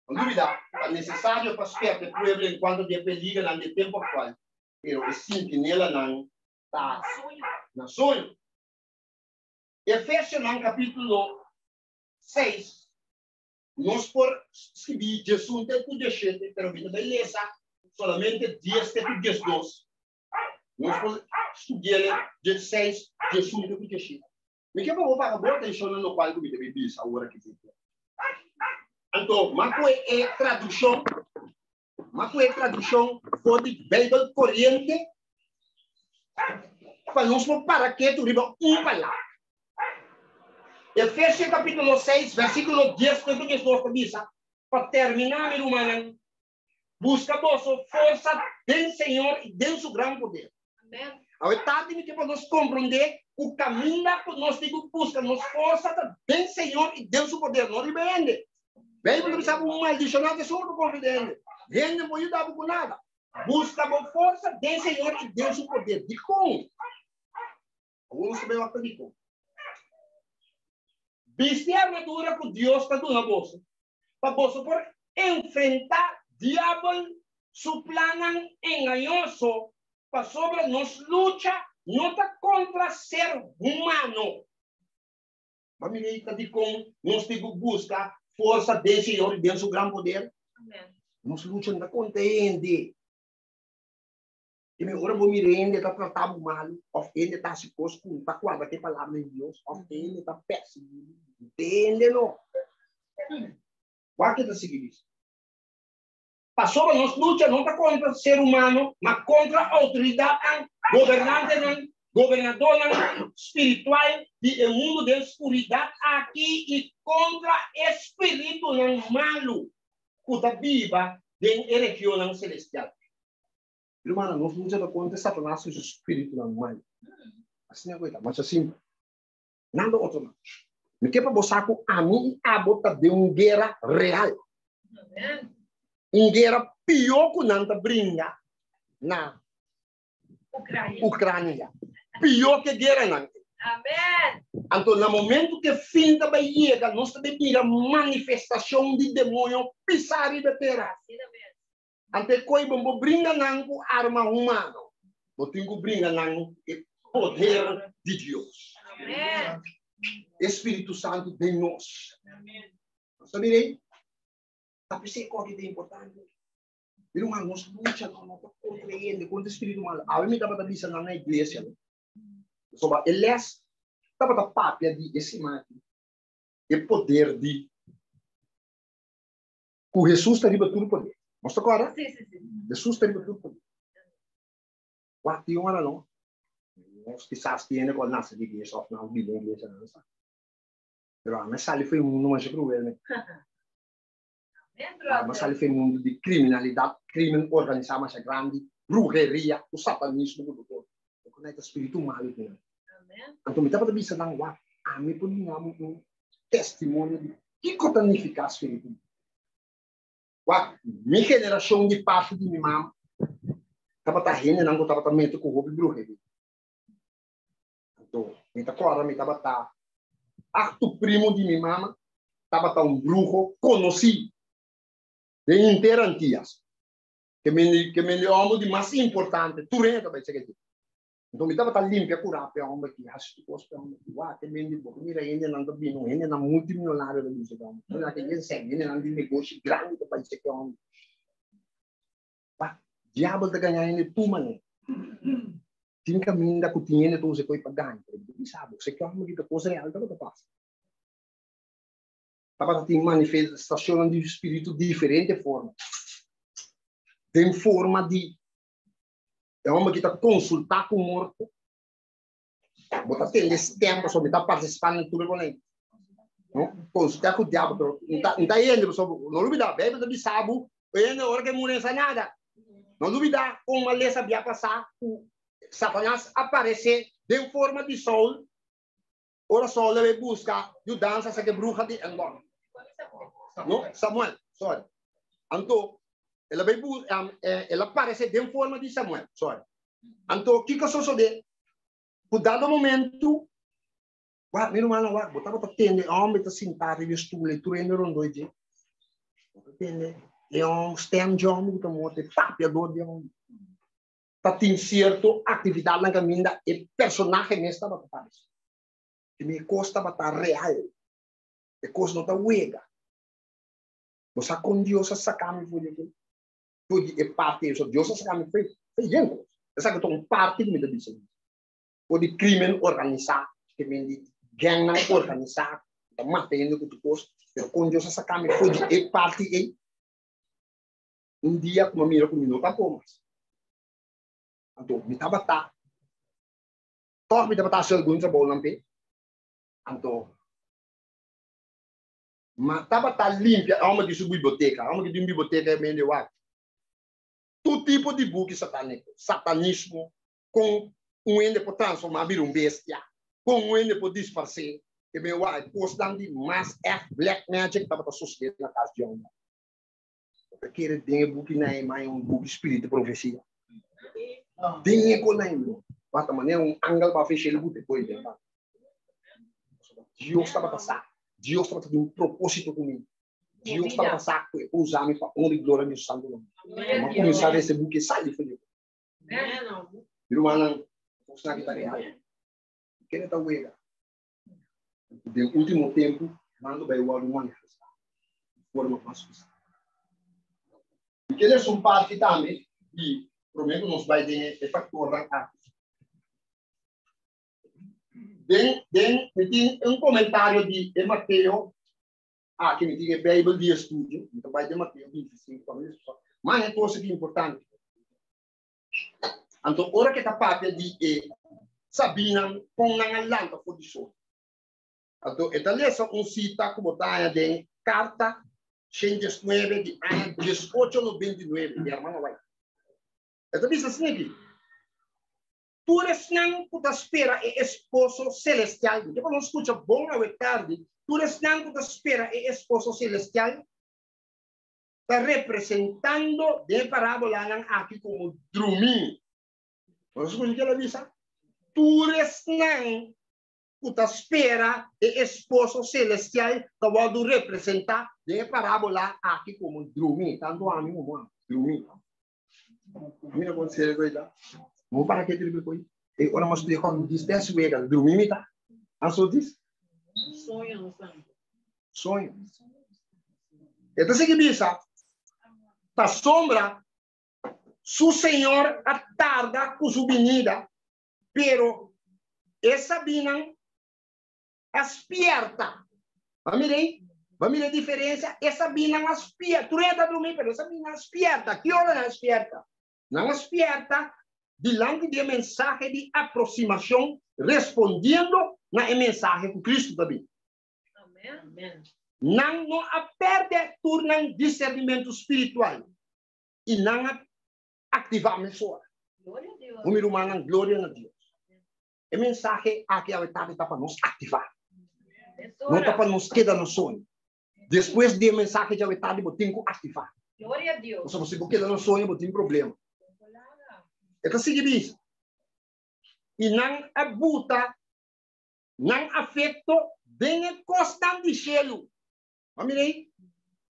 No lubidá, ta nesesario pa spèrta e pueblo en kuanto di e peligernan di e tempu aktual, pero e sintinelanan ta na soño. Efesionan kapítulo 6, nos por skibí 11 te ku 17, pero mi ta bai lesa solamente 10 te ku 12. Nos por studi'é 16, 11 te ku 17. Mi ke pa bo paga bo atenshon na lokual ku mi ta bai bisa awor aki. Anto, ma ku e tradukshon, ma ku e tradukshon for di Beibel Koriente, pa nos por para ketu riba un palabra. Efesio kapítulo 6, versíkulo 10 te ku 12 ta bisa, Pa terminá, mi rumannan, buska boso forsa den Señor i den su gran poder. Awe tardi mi ke pa nos komprondé ku kaminda ku nos tin ku buska nos forsa ta den Señor i den su poder, no riba hende. Beibel ta bisa ku maldishoná ta esun ku ta konfia den hende. Hende no por yuda bo ku nada. Buska bo forsa den Señor i den su poder. Dikon? Awor nos ta bai wak ta dikon. Bisti e armadura ku Dios ta duna boso, pa boso por enfrentá Diabel su plannan engañoso, pasobra nos lucha no ta kontra ser humano. Ba mira ei ta dikon nos tin ku buska forsa den Señor i den su gran poder. Nos lucha no ta kontra hende. I mi ora bo mira hende ta trata bo malu, òf hende ta hasi kos ku no ta kuadra ku e palabra di Dios, òf hende ta pèrsiguí bo, ntende no. Wak ke ta sigui bisa. Pasobra nos lucha no ta kontra ser humano, ma kontra outoridatnan, gobernantenan, gobernadónan spiritual di e mundu den skuridat aki i kontra e spiritunan malu ku ta biba den e regionnan selestial. Hermana, nos lucha ta kontra Satanas i su spiritunan mal. Asina ku e ta, masha simpel. Nada otro nan. Mi ke pa bo sa ku ami i abo ta den un guera real. Un guera pió ku nan ta bringa na Ucrania. Pió ke gueranan. Anto na momento ku e fin ta bai yega, nos ta bai mira manifestashon di demoño pisá riba e tera. Anto e koi bon bo bringa nan ku arma humano, bo tin ku bringa nan ku e poder di Dios. E Spiritu Santu den nos. Nos ta mira ei? Ta p'esei e koki ta importante. Mi ruman, nos lucha no no ta kontra hende, kontra e spiritu malu. Awe mi tabata bisa nan na iglesia, no? Pasobra e les tabata papia di e siman aki, e poder di Ku Hesus ta riba tur poder. Nos ta kòrda? Sí, sí, sí. Hesus ta riba tur poder. Wak tin ora no. Nos kisas tin hende ku a nase di iglesia òf nan bini iglesia nan sa. Pero ami a sali for e mundu masha kruel men. Ami a sali for e mundu di kriminalidat, krimen organisá masha grandi, bruheria, ku satanismo ku tur kos. E ku nan ta spiritu malu kinan. Anto mi tabata bisa nan, wak, ami por duna bo un testimonio di kiko ta nifiká spiritu. Wak, mi generashon di parti di mi mama tabata hendenan ku tabata mete ku hopi bruheria. Anto, mi ta kòrda mi tabata aktu primo di mi mama tabata un bruho konosí den henter Antias. Ke mende ke mende hòmber di mas importante, tur hende ta bai cheke dje. Nton mi tabata limpia kurá p'e hòmber aki, hasi tur kos p'e hòmber aki. Wak, e mende bo ta mira hendenan ta bini, hendenan multimilionario ta bini cheke hòmber. Hendenan ke yen sèn, hendenan di negoshi grandi ta bai cheke hòmber. Wak, diabel ta gaña hende tur manera. Tin kaminda ku tin hende ta usa e koi pa gaña, pero bo bisa bo, seke hòmber ki ta kos real tabata pasa. Tabata tin manifestashonnan di spiritu diferente forma. Den forma di E homber ki ta konsultá ku morto, bo ta tende stem pasobra mi ta partisipá den tur e konei. No? Konsultá ku diabel, pero N ta, N ta hende pasobra no lubidá, Beibel ta bisa bo, e hende ora ke muri no sa nada. No lubidá kon malesa bia pasá ku Satanas aparesé den forma di Saul. Ora Saul a bai buska yudansa sa ke bruha di Endor. No, Samuel, sorry. Anto, el a bai bu, el a parece den forma di Samuel, sorry. Anto, kiko sosode? Ku dado momento, wak, mi rumannan, wak, bo tabata tende e homber ta sintá riba e stoel ei, tur hende rondó dje. Bo ta tende e hom, stem dje homber ku ta morto, e papia dor di e homber. Ta tin sierto aktividatnan kaminda e personahe mes tabata parese. Kende e kos tabata real. E kos no ta wega. Bo sa kon Dios a saka mi for di aki? For di e parti ei. So Dios a saka mi for di yen kos. Esaki ta un parti ku mi ta bisa. For di krimen organisá, krimen di gangnan organisá, ku ta mata hende ku tur kos. Pero kon Dios a saka mi for di e parti ei? Un dia ku mi a mira ku mi no ta por mas. Anto mi tabata, tòg mi tabata hasi algun trabounan p'e. Anto mi tabata limpia e hòmber di su biblioteka. E hòmber ki tin un biblioteka e mende wak tur tipo di buki sataniko, satanismo, kon un hende por transformá bira un bestia, kon un hende por disparsé. E mende wak e kosnan di mas ègt black magic tabata sosodé na kas di hòmber. Bo ta kere den e buki na e mai un buki spiritu profesia. Den e ko na e no. Bata manera un angel pa fechel bute koe den ba. Dios tabata sa. Dios tabata tin un propósito ku mi. Dios tabata sa ku e por usa mi pa honra i gloria di su santu nomber. Mi a kuminsá lesa e buki e sali for di e. Mi rumannan, kosnan aki ta real. Kende ta wega? Den último tempu, nan lo bai wòrdu manifestá di forma mas spesial. I kel es un parti tambe di promé ku nos bai den e faktornan aki. Den, den, mi tin un komentario di e Mateo, aki mi tin e Beibel di estudio, mi ta bai den Mateo 25 pa mi mas e cosa ki importante. Anto ora ke ta papia di e sabinan kon nan a lanta for di soño. Anto e ta lesa un sita ku bo ta haña den Karta 119 di aña 1899 di Hermana White. E ta bisa asina aki, Tur esnan ku ta spera e esposo selestial, mi ke pa nos skucha bon awe tardi, tur esnan ku ta spera e esposo selestial, ta representando den e parabolanan aki komo drumí. Nos a skucha ke el a bisa? Tur esnan ku ta spera e esposo selestial ta wòrdu representá den e parabola aki komo drumí. Tantu ami komo ami, drumí. Mira kon serio ku e ta. Bo para ke tribi koi. E ora mas studia kon dis des wega, drumí mi ta. Anso dis? Soño no santo. Soño. E ta sigui bisa, pasobra su Señor a tarda ku su binida, pero e sabinan a spierta. Ba mira ei, ba mira e diferensia, e sabinan a spierta. Tur hende ta drumi, pero e sabinan a spierta. Ki ora nan a spierta? Nan a spierta dilanti di e mensahe di aproximashon, respondiendo na e mensahe ku Kristu ta bin. Nan no a pèrdè tur nan disernimentu spiritual i nan a aktivá mesora. O mi rumannan, gloria na Dios! E mensahe aki awe tardi ta pa nos aktivá. No ta pa nos keda na soño. Despues di e mensahe djawe tardi bo tin ku aktivá. Pasobra si bo keda na soño bo tin problema. E ta sigui bisa, I nan a buta nan afekto den e kosnan di shelu. Bo a mira ei?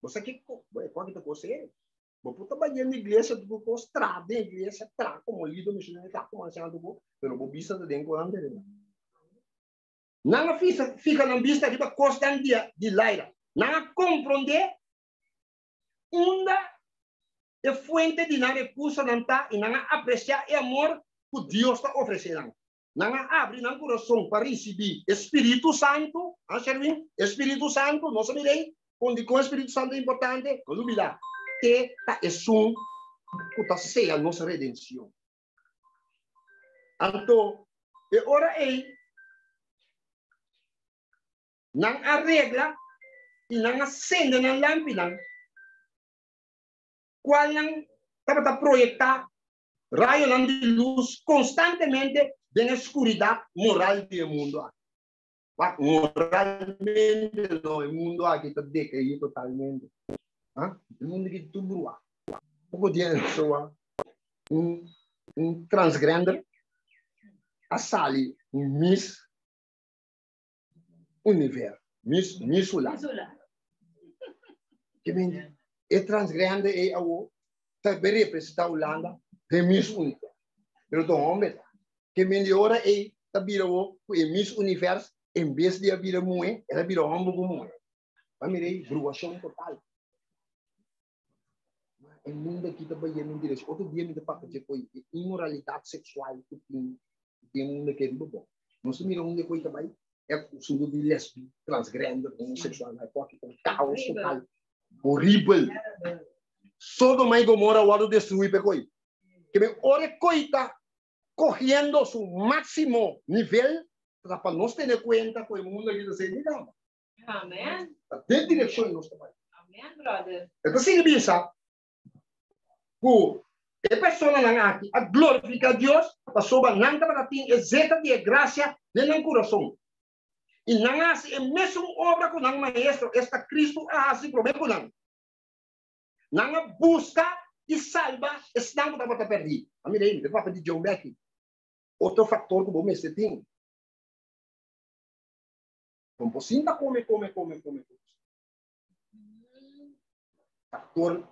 Bo sa kiko? Bo e kos aki ta kos serio. Bo por ta bayendo iglesia tur kos, traha den iglesia, traha komo lider misionero, traha komo ansiano tur kos, pero bo bista ta den konan terrenal. Nan a fisa, fija nan bista riba kosnan di, di laira. Nan a komprondé unda e fuente di nan rekursonan ta i nan a apresiá e amor ku Dios ta ofresé nan. Nan a abri nan kurason pa risibí e Spiritu Santu. Ah, Sherwin, e Spiritu Santu, nos a mira ei kon dikon e Spiritu Santu ta importante. No lubidá, te ta esun ku ta sea nos redenshon. Anto, e ora ei, nan a regla i nan a sende nan lampinan, kualnan tabata proyektá rayonan di lus konstantemente den e skuridat moral di e mundu aki. Wak, moralmente no, e mundo aki ta decaí totalmente. Ah? E mundo aki tur bruá. Poko dia so un, un transgender a sali un Miss Universo, Miss, Miss Hulanda. Ke men, e transgender ei awo ta be representa Hulanda den Miss Universo. Pero ta un homber ta. Ke men di ora ei ta bira wo ku e Miss Univers en bes di a bira muhé, el a bira hòmber ku muhé. Ba mira ei, bruashon total. Ma e mundu aki ta bayendo un direkshon. Otro dia mi ta papia dje koi, e inmoralidat seksual ku tin den mundu aki riba bo. Nos ta mira unda e koi ta bai, e asuntu di lesbi, transgrender, homoseksual, e kos aki ta un kaos total. Horibel. Sodoma i Gomora a wòrdu destruí pa e koi. Ke men ora e koi ta cogiendo su máximo nivel ta pa nos tene cuenta cu e mundo aki ta ser di dama. Amen. Ta den direccion nos ta bai. Amen, brother. E ta sigui bisa cu e personanan aki a glorifica Dios pasobra nan tabata tin e zeta di e gracia den nan curason. I nan a haci e mesun obra cu nan Maestro, esta Cristo, a haci prome cu nan. Nan a buska i salba esnan ku tabata pèrdí. A mira ei, mi ta papia di Joe Becky. Otro faktor ku bo mester tin. Bo por sinta kome, kome, kome, kome, kome. Faktor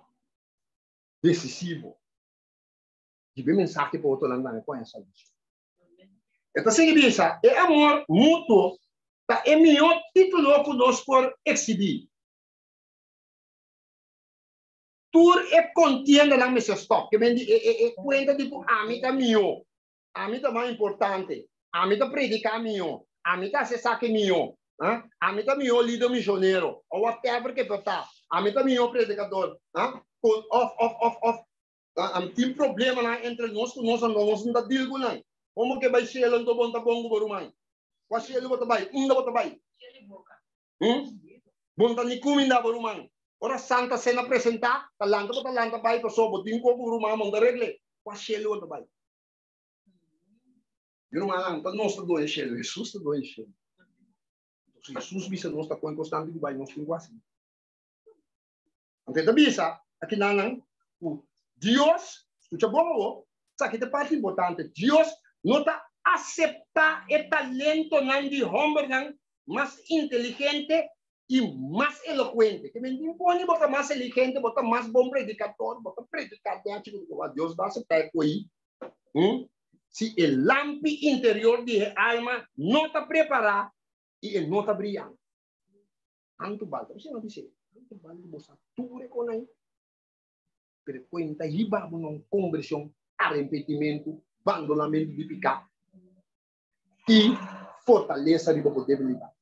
desisivo. Hiba e mensahe pa otronan tambe ku haña salbashon. E ta sigui bisa, E amor mutuo ta e mihó título ku nos por eksibí. Tur e kontiendanan mester stòp. Ke men di e e e kuenta di ku ami ta mihó, ami ta mas importante, ami ta prediká mihó, ami ta hasi esaki mihó, ah, ami ta mihó lider misionero, òf whatever ke por ta, ami ta mihó predikador, ah, kon òf òf òf òf ah, tin problemanan entre nos ku nos anto nos no ta deal ku nan. Komo ke bai shelu anto bo no ta bon ku bo ruman? Kua shelu bo ta bai? Unda bo ta bai? Hm? Bo no ta ni kuminda bo ruman. Ora Santa Sena presentá, ta lanta bo ta lanta bai pasobra bo tin ku bo ruman bo no ta regl'é. Kua shelu bo ta bai? Mi rumannan, ta nos ta doña shelu, Hesus ta doña shelu. Entonces Hesus bisa nos ta kon konstante ku bai, nos tin ku hasi. Anto e ta bisa akinanan ku Dios, skucha bon awor, esaki ta e parti importante, Dios no ta aseptá e talentonan di hòmbernan mas inteligente i mas elokuente. Ke men tin pone bo ta mas eligente, bo ta mas bon predikador, bo ta prediká dechi ku bo Dios ta aseptá e ko'i. Si e lampi interior di e alma no ta prepará i e no ta briando. Anto bal, ta no dice, anto bal bo sa tur e kon aí. Pero cuenta hiba bo na un conversión, arrepentimento, abandonamento di picá y fortaleza riba bo debilidad.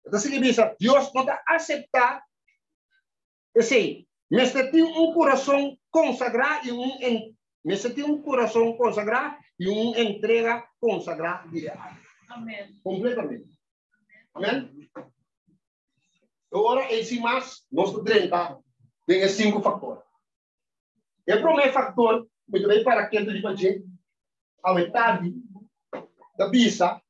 Ta sigui bisa, Dios no ta acepta esei. Mester tin un corazón consagrá y un en, mester tin un corazón consagrá y un entrega consagrá di e alma. Amén. Completamente. Amén. Ora ei sin mas, nos ta drenta den e sinku faktor. E promé faktor ku mi ta bai para ketu riba dje awe tardi ta bisa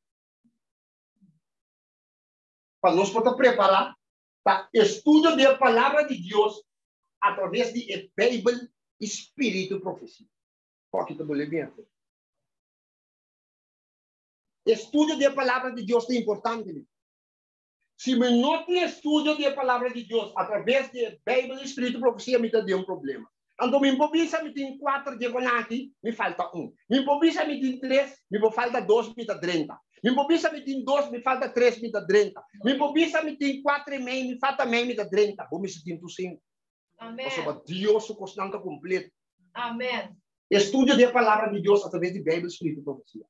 pa nos por ta prepará pa estudio di e Palabra di Dios atraves di e Beibel i spiritu profesia. Aki ta bolbe bien afó. Estudio di e Palabra di Dios ta importante. Si mi no tin estudio di e Palabra di Dios atraves di e Beibel i spiritu profesia, mi ta den un problema. Anto mi por bisa mi tin kuater djekonan aki, mi falta un. Mi por bisa mi tin tres, mi por falta dos, mi ta drenta. Mi por bisa mi tin dos, mi falta tres, mi ta drenta. Mi por bisa mi tin kuater i mei, mi falta mei, mi ta drenta. Bo mester tin tur sinku. Amen. Pasobra Dios su kosnan ta kompleto. Amen. Estudio di e Palabra di Dios atraves di Beibel, Spiritu i Profesia.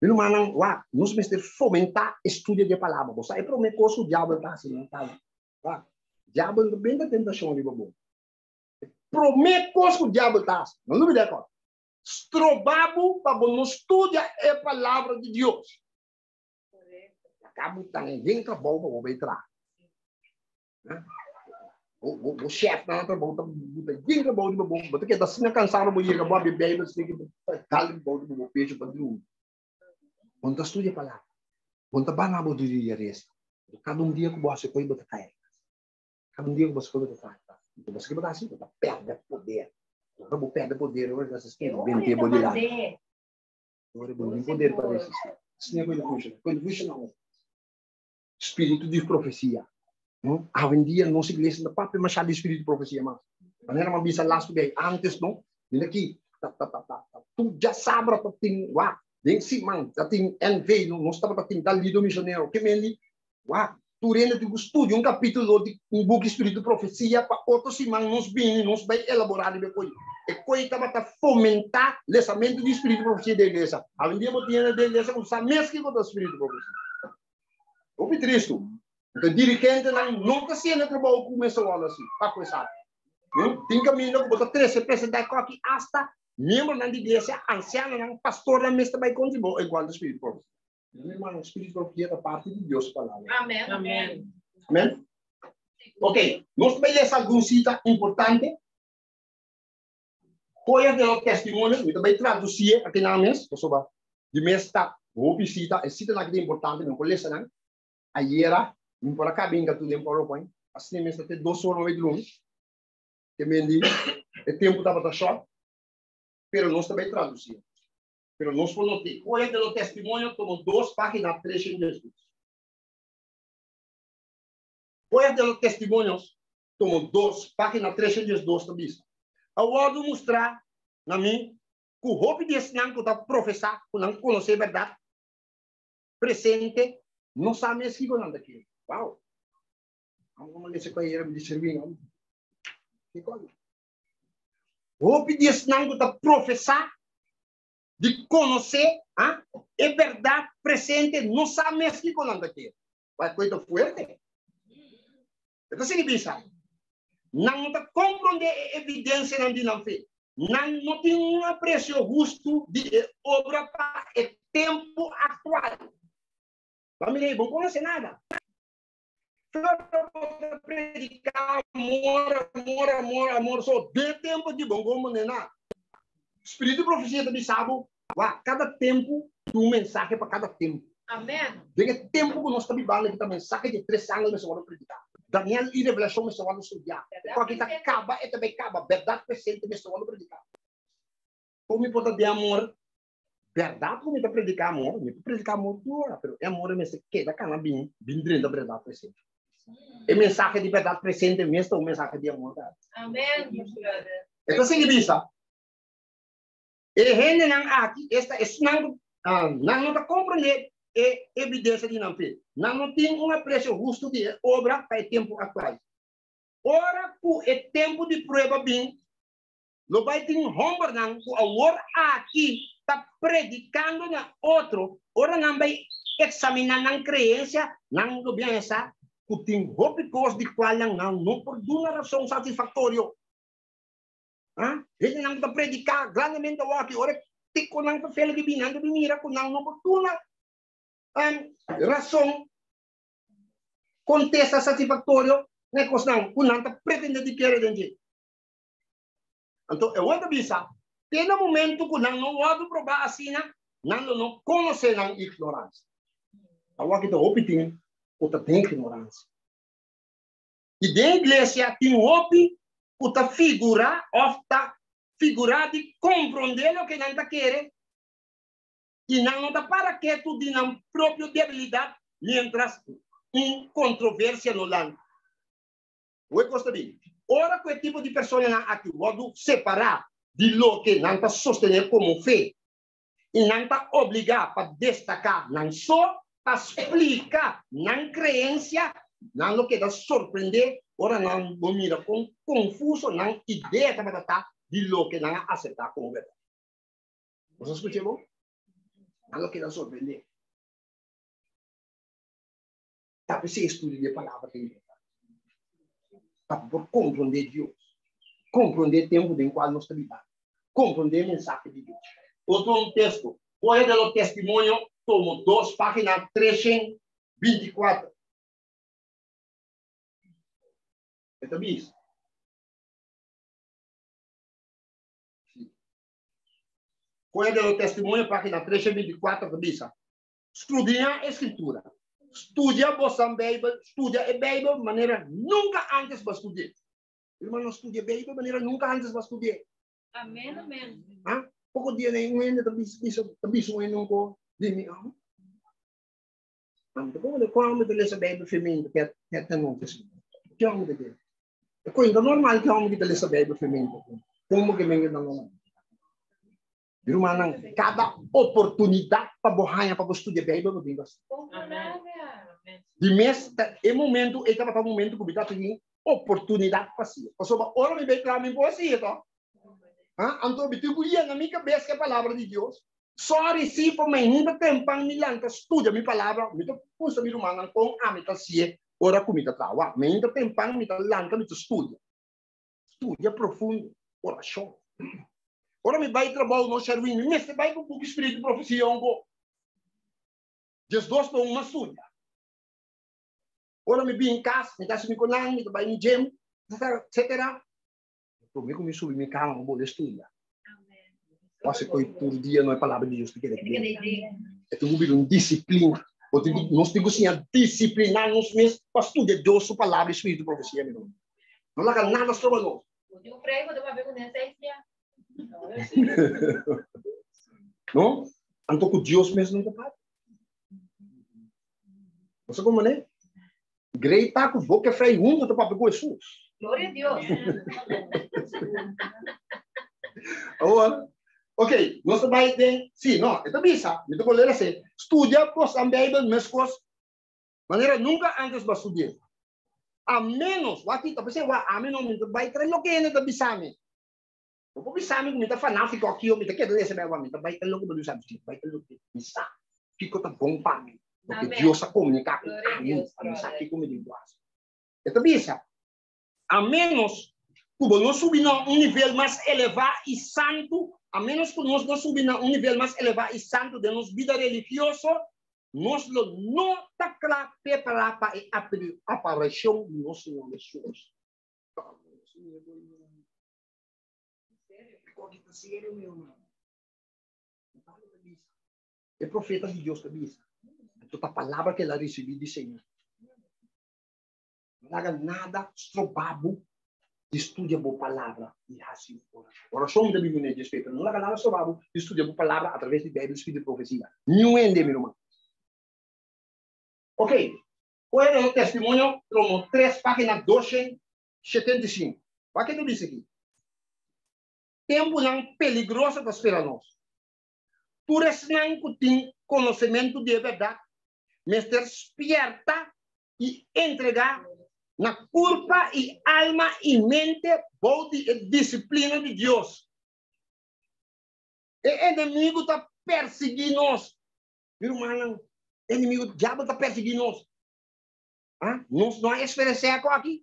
Mi rumannan, wak, nos mester fomentá estudio di e Palabra. Bo sa e promé kos ku diabel ta hasi nan ta wak, diabel no benta tentashon riba bo. E promé kos ku diabel ta hasi, no lubidá e kos, stroba bo pa bo no studia e Palabra di Dios. Laga bo tan den trabou pa bo bai traha. Bo bo chef na trabou ta buta yen trabou riba bo, bo ta keda asina kansado bo yega bo abri Bijbel seki bo ta dal riba bo riba bo pecho pa drumi. Bo no ta studia palabra. Bo no ta bana bo di dia resa. Kada un dia ku bo hasi koi bo ta kai atras. Kada un dia ku bo hasi koi bo ta kai atras. Bo sa ke bo ta hasi? Bo ta pèrdè poder. Ora bo pèrdè poder, ora ta spiritu bente bo dilanti. Ora bo no tin poder pa resistí. Asina ku e ta funshoná. Ku e ta funshoná un spiritu di profesia. Awendia nos iglesia no ta papia masha di spiritu di profesia mas. Manera mi a bisa lastu biaha antes no, mira aki ta ta ta ta ta tur djasabra ta tin wak den siman ta tin NV no nos tabata tin tal lido misionero ke men di wak tur hende tin ku studia un kapitulo di un buki spiritu di profesia pa otro siman nos bini nos bai elabora riba e koi. E koi tabata fomentá lesamentu di spiritu di profesia den iglesia. Awendia bo tin hende den iglesia ku sa mes kiko ta spiritu di profesia. Hopi tristu. Enton dirigentenan no ta hasiendo e trabou ku mester wòrdu hasi pa ku esaki. Tin kaminda ku bo ta trese presentá e kòki asta miembronan di iglesia, ansianonan, pastornan mester bai kontra bo enkuanto spiritu profesia. Mi hermano, spiritu profesia ta parti di Dios su palabra. Amen. Amen. Amen. Ok, nos ta bai lesa algun sita importante. Joyas de los testimonios, mi ta bai traducié akinan mes, pasobra di mes ta hopi sita, e sitanan aki ta importante, mi no por lesa nan. Ayera, mi por a kaba inga tur den PowerPoint, asina mes ta te dos ora mi bai drumi, te men di e tempu tabata short, pero nos ta bai traducié. Pero nos por not'é, Joyas de los testimonios tomo dos pagina 302. Joyas de los testimonios tomo dos, página 302 ta bisa, A wòrdu mustrá na mi ku hopi di esnan ku ta profesá ku nan konosé bèrdat presente no sa mes kiko nan ta kere. Wow! Amo lesa ku ayera mi di Sherwin, amo kiko ami? Hopi di esnan ku ta profesá di konosé e bèrdat presente no sa mes kiko nan ta kere. Wak ku e ta fuerte. E ta sigui bisa, Nan no ta komprondé e evidensianan di nan fe. Nan no tin un apresio hustu di e obra pa e tempu aktual. Bo a mira ei, bo no konosé nada. Flor bo ta prediká amor, amor, amor, amor so den e tempu aki bo no komprondé nada. Spiritu di profesia ta bisa bo, wak, kada tempu tin un mensahe pa kada tempu. Amen. Den e tempu ku nos ta bibando aki ta mensahe di e tres angel mester wòrdu prediká. Daniel i Revelashon mester wòrdu studiá. Kòke ta kaba e ta bai kaba. Bèrdat presente mester wòrdu prediká. Kon mi por ta den amor? Bèrdat ku mi ta prediká amor, mi por prediká amor tur ora, pero e amor ei mester keda kana bin bin drenta bèrdat presente. E mensahe di bèrdat presente mes ta un mensahe di amor. Amen. E ta sigui bisa, E hendenan aki, esta esnan ku nan no ta komprendé e evidensia di nan fe. Nan no tin un apresio hustu di e obra pa e tempu aktual. Ora ku e tempu di prueba bin, lo bai tin hòmbernan ku awor aki ta predikando na otro, ora nan bai eksaminá nan kreensia, nan lo bin haña sa ku tin hopi kos di kualnan nan no por duna rason satisfaktorio. Ha? Hendenan ku ta prediká grandemente awor aki, ora e ku nan ta fela di bin, nan ta bin mira ku nan no por duna rason, kontesta satisfaktorio na e kosnan ku nan ta pretendé di kere den dje. Anto e wòrdu bisa, te na momentu ku nan no wòrdu probá asina, nan lo no konosé nan ignoransia. Awor aki ta hopi tin ku ta den ignoransia. I den iglesia tin hopi ku ta figurá òf ta figurá di komprondé loke nan ta kere i nan no ta para ketu di nan propio debilidat miéntras un kontroversia no lanta. Hopi kos ta bin ora ku e tipo di personanan aki wòrdu separá di loke nan ta sostené komo fe i nan ta obligá pa destaká nan so pa splika nan kreensia, nan lo keda sorprendé ora nan lo mira kon konfuso nan idea tabata ta di loke nan a aseptá komo bèrdat. Boso a skuch'é bon? Nan lo keda sorprendé. Ta p'esei estudio di e Palabra ta importante, pa bo por komprondé Dios, komprondé e tempu den kual nos ta biba, komprondé e mensahe di Dios. Otro un testo, Hoja de los Testimonios, tomo dos, página 324. E ta bisa. Hoja de los Testimonios, página 324, ta bisa. Studia e Skritura. Studia bosan Beibel, studia e Beibel manera nunka ántes bo a studi'é. Hermano, studia Beibel manera nunka ántes bo a studi'é. Amen, amen. Ha? Poko dia nei un hende ta bisa, bisa, ta bisa un hende un ko di mi, ah. Anto como de quando te lesa Beibel feminino, que que te não te Que homem de que? É coisa normal que homem que te lesa Beibel feminino. Como que menga não? Rumannan, kada oportunidat pa bo haña pa bo studia Beibel, bo tin bas. Di mes, e momento ei tabata un momento ku mi tabata tin oportunidat pa hasié. Pasobra ora mi bai traha mi por hasié to. Ha? Anto mi tin ku yena mi kabes ku e palabra di Dios. Sorry si pa mainta tempan mi lanta studia mi palabra, mi ta puntra mi rumannan kon ami ta hasié ora ku mi ta traha. Mainta tempan mi ta lanta mi ta studia. Studia profundo, orashon. Ora mi bai trabou no Sherwin, mi mester bai ku buki Spiritu di Profesia onko. 12 pa un mas studia. Ora mi bin kas, mi ta hasi mi konan, mi ta bai mi gym, etcetera. Prome ku mi subi mi kama, mi bolbe studia. Wasi koi tur dia no e palabra di Dios ta keda den. E tin ku bira un disiplina. Bo tin ku, nos tin ku siña disipliná nos mes pa studia Dios su palabra i spiritu di profesia, mi ruman. No laga nada stroba nos. No? Anto ku Dios mes no ta papia. Bo sa komo ne? Grei ta ku bo ke frei huntu ta papia ku Hesus. Gloria a Dios. Awor, ok, nos ta bai den, sí, no, e ta bisa, mi ta por lera así, studia bos Beibel meskos manera nunka antes bo a studi'é. A ménos, wak aki ta pens'é, wak, ami no, mi ta bai trae loke hende ta bisa mi. Bo por bisa mi ku mi ta fanátiko aki o mi ta keda lesa Beibel, mi ta bai trae loke bo bisa mi, mi ta bai trae loke mi sa kiko ta bon pa mi, loke Dios a komuniká ku ami, pa mi sa kiko mi tin ku hasi. E ta bisa, A ménos ku bo no subi na un nivel mas elevá i santu, a ménos ku nos no subi na un nivel mas elevá i santu den nos bida religioso, nos lo no ta kla prepará pa e aparishon di nos Señor Hesus. E profeta di Dios ta bisa, anto ta palabra ku el a risibí di Señor. No laga nada stroba bo di studia bo palabra i hasi orashon. Orashon ta bini di Spiritu, pero no laga nada stroba bo di studia bo palabra atraves di Beibel, Spiritu i profesia. Niun hende, mi ruman. Ok, kohe den Testimonio tomo tres pagina 275. Wak ke ta bisa aki. Tempunan peligroso ta spera nos. Tur esnan ku tin konosementu di e bèrdat mester spièrta i entregá na kurpa i alma i mente bou di e disiplina di Dios. E enemigu ta persiguí nos. Mi rumannan, e enemigu, diabel ta persiguí nos. Ah, nos no a eksperensiá ku aki.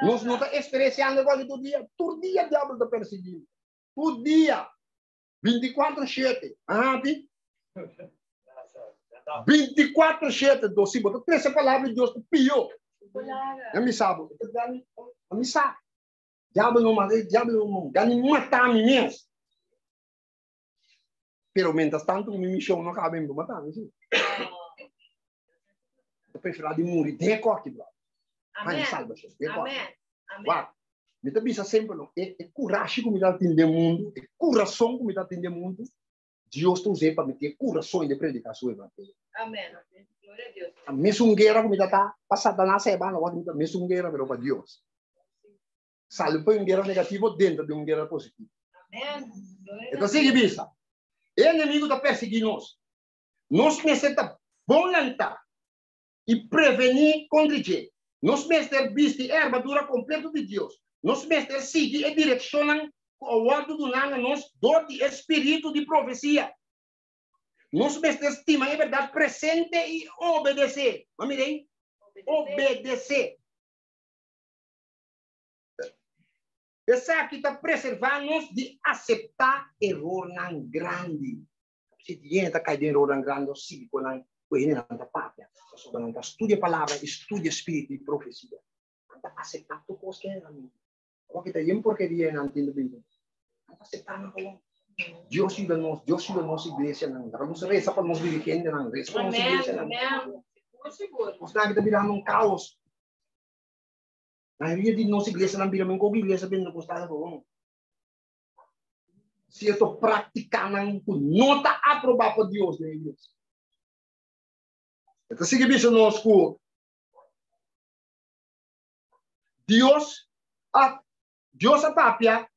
Nos no ta eksperensiando ku aki tur dia. Tur dia diabel ta persiguí. Tur dia. 24 shete. Aha, ti? 24 shete. Do si bo ta trese palabra di Dios ta pio. Ya mi sa bo. Ya mi sa. Diabel no mata, diabel no gani mata mi mes. Pero mientras tanto mi misión no acaba, mi mata mi sí. Ta prefera di muri de koki, bro. Amen. Salvación. De koki. Amen. Amen. Wak, mi ta bisa semper no, e, e kurashi ku mi ta tin den mundu, e kurason ku mi ta tin den mundu, Dios ta us'é pa mi tin e kurason de prediká su evangelio. Amen. Gloria a Dios. A mesun guera ku mi ta ta pa Satanas e banda, wak mi ta mesun guera pero pa Dios. Sali pa un guera negativo dentro di un guera positivo. Amen. Gloria E ta sigui bisa, e enemigu ta persiguí nos. Nos mester ta bon lantá i prevení kontra dje. Nos mester bisti e armadura kompleto di Dios. Nos mester sigui e direkshonnan ku a wòrdu duná na nos dor di e spiritu di profesia. Nos mester stima e bèrdat presente i obedesé. Bo a mira ei? Obedesé. Esaki ta preservá nos di aseptá erornan grandi. Si di hende ta kai den erornan grandi of sigui ku nan ku e hendenan ta papia, pasobra nan ta studia palabra i studia spiritu di profesia. Nan ta aseptá tur kos ku hendenan mira. Awor ki ta yen porkeria nan tin ta bin ku nan ta aseptá nan kowon. Dios yuda nos, Dios yuda nos iglesianan. Laga nos resa pa nos dirigentenan, resa pa nos iglesianan. Nos ta aki ta birando un kaos. Mayoria di nos iglesianan bira men koko iglesia pentecostal gewoon. Cierto prácticanan ku no ta aprobá pa Dios den iglesia. E ta sigui bisa nos ku Dios a Dios a papia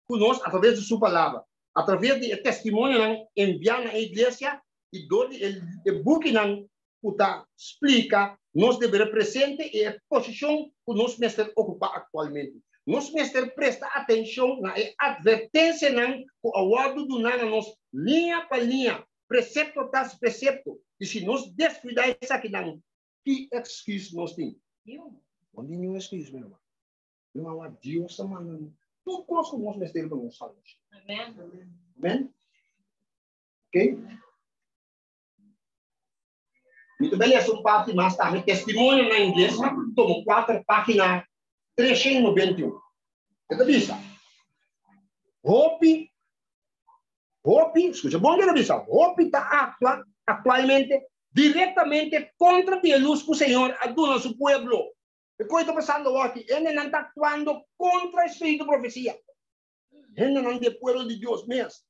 ku nos a traves di su palabra, a traves di e testimonionan enviá na e iglesia i dor di e bukinan ku ta splika nos deber presente i e posishon ku nos mester okupá aktualmente. Nos mester presta atenshon na e atvertensianan ku a wòrdu duná na nos liña pa liña, presepto tras presepto, i si nos deskuidá esakinan, ki èksküs nos tin? No tin niun èksküs, mi ruman. Mi ruman, Dios ta manda nos tur kos ku nos mester pa nos salbashon. Amen. Ok? Mi ta lesa un parti mas tambe, testimonio na ingles, tomo 4, página 391. E ta bisa, hopi, hopi, escucha bon ke ta bisa, hopi ta actua actualmente directamente contra di e luz ku Señor a duna su pueblo. E koe ta pasando aki, hendenan ta actuando contra e spiritu profecia. Hendenan di e pueblo di Dios mes.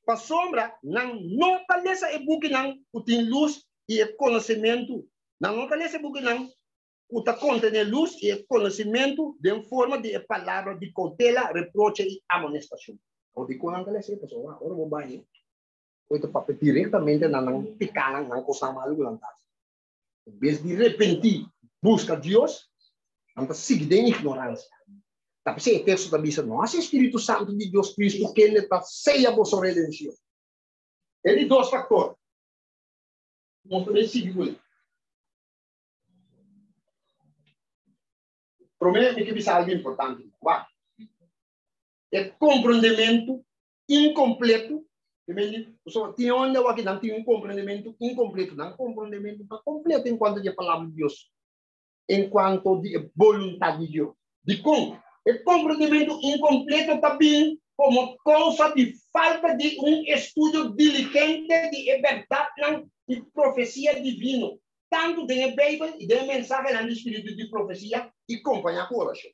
Pasobra nan no ta lesa e bukinan ku tin lus i e konosementu. Nan no ta lesa e bukinan ku ta kontené lus i e konosementu den forma di e palabra di koutela, reproche i amonestashon. Awor dikon nan ta lesa e? Pasobra ora bo bai, bo ta papia direktamente na nan pikanan, nan kosnan malu ku nan ta hasi. En bes di repentí, buska Dios, nan ta sigui den ignoransia. Ta p'esei e teksto ta bisa, No hasi e spiritu santu di Dios tristu, kende ta seya boso redenshon. E di dos faktor ku nos ta bin sigui kuné. Promé, mi ke bisa algu importante. Wak, e komprondementu inkompletu, pasobra tin hende awor ki nan tin un komprendementu inkompletu, nan komprendementu ta kompleto en kuanto di e palabra di Dios, en kuanto di e boluntat di Dios. Dikon? E komprendementu inkompleto ta bin komo kousa di falta di un estudio diligente di e bèrdatnan i profesia divino, tantu den e Beibel i den e mensahenan di spiritu di profesia i kompañá ku orashon.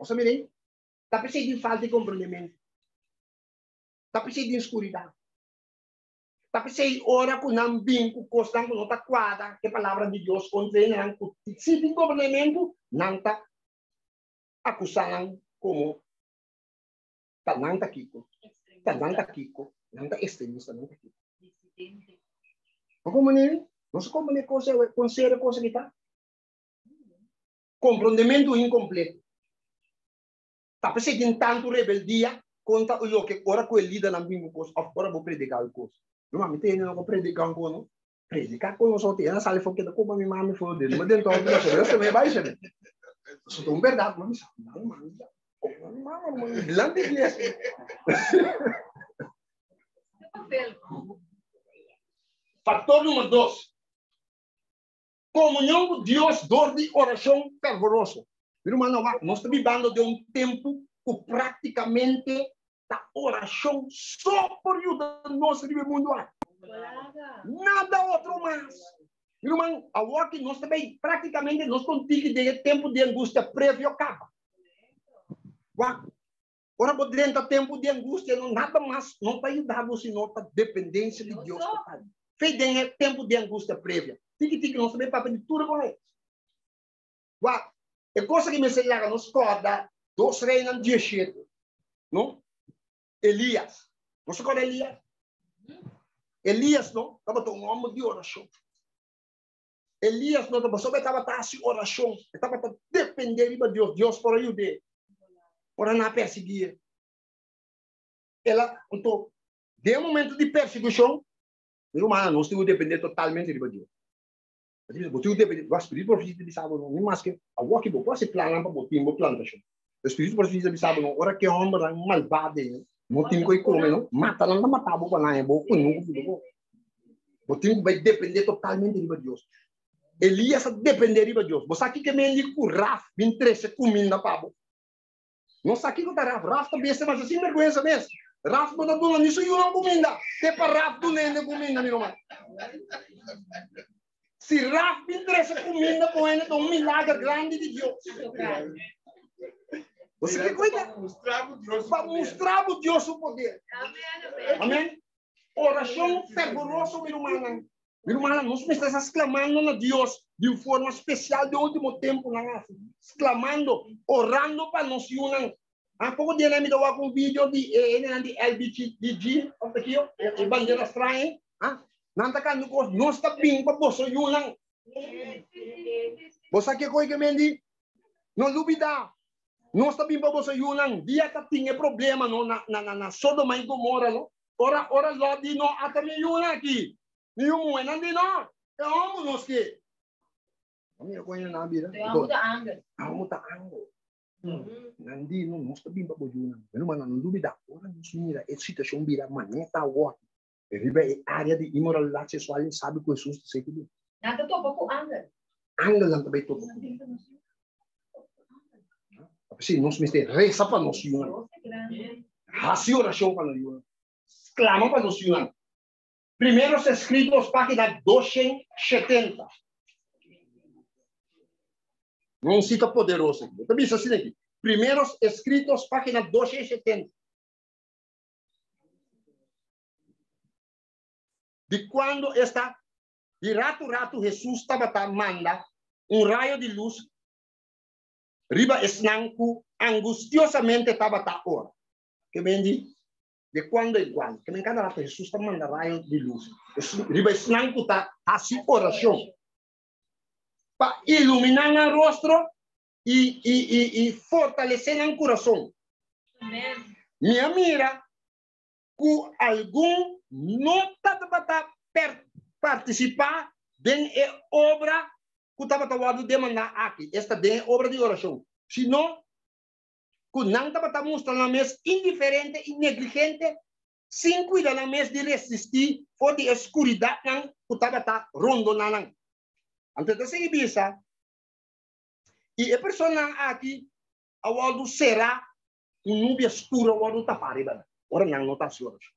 Nos a mira ei? Ta p'esei tin falta di komprendementu. Ta p'esei tin skuridat. Ta p'esei ora ku nan bin ku kosnan ku no ta kuadra ku e Palabra di Dios kontra nan ku si tin komprendementu, nan ta akusá nan komo ta nan ta kiko, ta nan ta kiko, nan ta ekstremista, nan ta kiko. No komo nini? No sa komo ne kos e, kon serio kos aki ta? Komprondementu inkompleto. Ta p'esei tin tantu rebeldia kontra loke ora ku e lidernan bin ku kos òf ora bo prediká un kos. No mami te hende no ku prediká un kos no. Prediká ku nos otro hende sali for keda koba mi mami for den ma den tòg mi ta so me bai shebe. So ta un bèrdat mami sa mami mami sa koba mi mama mami dilanti iglesia. Faktor numero dos. Komunion ku Dios dor di orashon fervoroso. Mi rumannan, wak, nos ta bibando den un tempu ku práktikamente ta orashon so por yuda nos riba e mundu aki. Nada otro mas. Mi ruman, awor ki nos ta bay práktikamente nos ta un tiki den e tempu di angustia previo kaba. Wak, ora bo drenta tempu di angustia, no nada mas no ta yuda bo sino ta dependensia di Dios total. Fe den e tempu di angustia previa. Tiki tiki nos ta bay papia di tur kon es. Wak, e cosa ki mester laga nos corda Dos Reinan 17, no? Elias. Nos ta corda Elias? Elias, no, tabata un homber di oracion. Elias no tabata, pasobra e tabata hasi oracion, e tabata depende riba Dios, Dios por a yud'é ora nan a persiguié. El a, anto, den e momento di persigucion, Mi rumannan, nos tin ku dependé totalmente riba Dios. Bo tin ku dependé, bo spiritu profesia ta bisa bo no, ni maske awor ki bo por hasi plannan pa bo tin bo plantashon. E spiritu profesia ta bisa bo no, ora ku e hòmbernan malbado ei no tin ku e kome no, mata nan ta mata bo pa nan e bo kunuku ku bo. Bo tin ku bai dependé totalmente riba Dios. Elias a dependé riba Dios. Bo sa kiko e men di ku Raf bin trese kuminda pa bo? Nos sa kiko ta Raf. Raf ta beste masha sinbergwensa mes. Raf no ta duna ni su yunan kuminda. Te pa Raf duna hende kuminda, mi ruman. Si Raf bin trese kuminda pa un hende ta un milager grandi di Dios. Bo sa kiko ta? Pa mustra bo Dios su poder. Amen. Orashon fervoroso, mi rumannan. Mi rumannan, nos mester sa sklamando na Dios di un forma spesial den último tempunan aki. Sklamando, orando pa nos yunan. A poko dianan mi ta wak un video di e hendenan di LBGDG, òf ta kio, e bandera straño. Nan ta kanta un kos, Nos ta bin pa boso yunan. Bo sa kiko e men di? No lubida, nos ta bin pa boso yunan. Dia ta tin e problema no na na na Sodoma i Gomora no. Ora ora Lot di no ata mi yunan aki, mi yu muhénan di no, e hòmber nos ke. Bo mira kon nan a bira? E hòmber ta angel. E hòmber ta angel. Nan di no, nos ta bin pa bo yunan. Mi rumannan, no lubida, ora nos mira e situashon bira manera ta awor, riba e área di inmoralidat seksual, e sabi ku Hesus ta seki bin. Nan ta topa ku angel. Angelnan ta bai topa ku nan. P'esei nos mester resa pa nos yunan. Hasi orashon pa nos yunan. Sklama pa nos yunan. Primeros Escritos, página 270. Un sita poderoso aki. E ta bisa asina aki. Primeros Escritos, página 270. Di cuando esta di ratu ratu Hesus tabata manda un rayo di lus riba esnan ku angustiosamente tabata ora. Ke men di de kuando en kuando. Ke men kada ratu Hesus ta manda rayo di lus riba esnan ku ta hasi orashon pa iluminá nan rostro i i i i fortalesé nan kurason. Mi a mira ku algun no tabata partisipá den e obra ku tabata wòrdu demandá aki, esta den e obra di orashon, sino ku nan tabata mustra nan mes indiferente i negligente, sin kuida nan mes di resistí for di e skuridatnan ku tabata rondoná nan. Anto e ta sigui bisa, I e personanan aki a wòrdu será, un nubia skur a wòrdu tapá riba nan, ora nan no ta hasi orashon.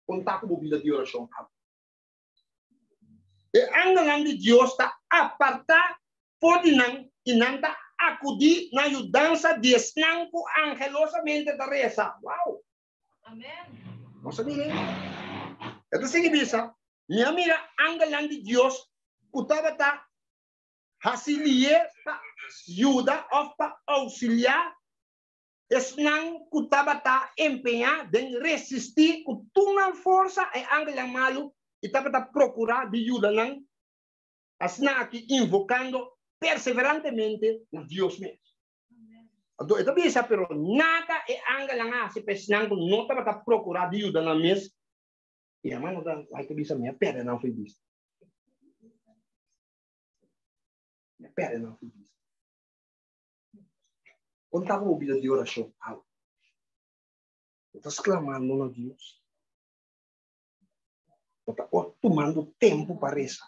Kon ta ku bo bida di orashon awe? E angelnan di Dios ta apartá for di nan i nan ta akudí na yudansa di esnan ku angelosamente ta resa. Wow! Nos a mira ei. E ta sigui bisa, Mi a mira angelnan di Dios ku tabata hasi lié pa yuda òf pa ousiliá Esnan ku tabata empeñá den resistí ku tur nan forsa e angelnan malu i tabata prokurá di yuda nan, asina aki invokando perseverantemente na Dios mes. Anto e ta bisa, Pero nada e angelnan a hasi pa esnan ku no tabata prokurá di yuda nan mes. I hermano ta wak ta bisa, Mi a pèrdè nan fo'i bista. Mi a pèrdè nan fo'i bista. Kon ta bo bida di orashon awe? Bo ta sklamando na Dios? Bo ta tumando tempu pa resa?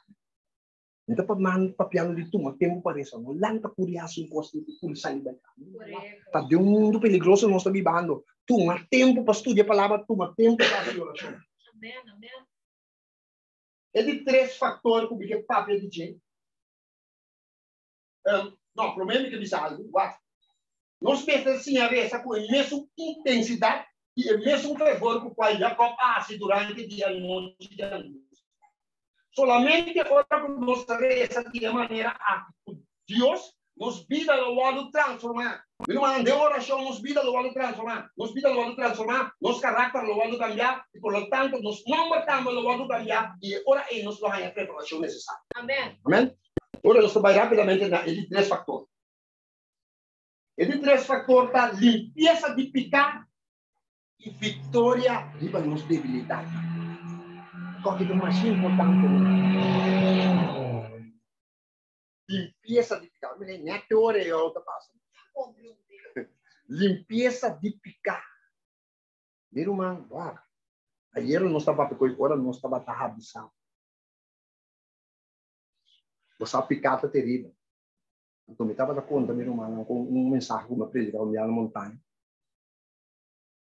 Mi ta papiando di tuma tempu pa resa, no lanta puri hasi un kos di puri sali bai kaba. Ta den un mundu peligroso nos ta bibando. Tuma tempu pa studia palabra, tuma tempu pa hasi orashon. E di tres faktor ku mi ke papia di dje. No, promé mi ke bisa algu. Wak. Nos mester siña resa ku e mesun intensidat i e mesun fervor ku kual Jakòb a hasi durante di e anochi di angustia. Solamente ora ku nos resa di e manera aki ku Dios, nos bida lo wòrdu transformá. Mi rumannan, den orashon nos bida lo wòrdu transformá. Nos bida lo wòrdu transformá, nos karakter lo wòrdu kambiá i por lo tanto nos nòmber tambe lo wòrdu kambiá i e ora ei nos lo haña e preparashon nesesario. Amèn. Amèn. Ora nos ta bai rápidamente na e di tres faktor. E di tres faktor ta limpiesa di piká i viktoria riba nos debilidatnan. Kòke ta masha importante no? Limpiesa di piká. Mira, nèt ora e ta pasa. Limpiesa di piká. Mi ruman, wak, ayera nos tabata ku ora nos tabata habisá. Bo sa piká ta teribel. Anto mi tabata konta mi rumannan kon un mensahe ku mi a prediká un dia na montaña.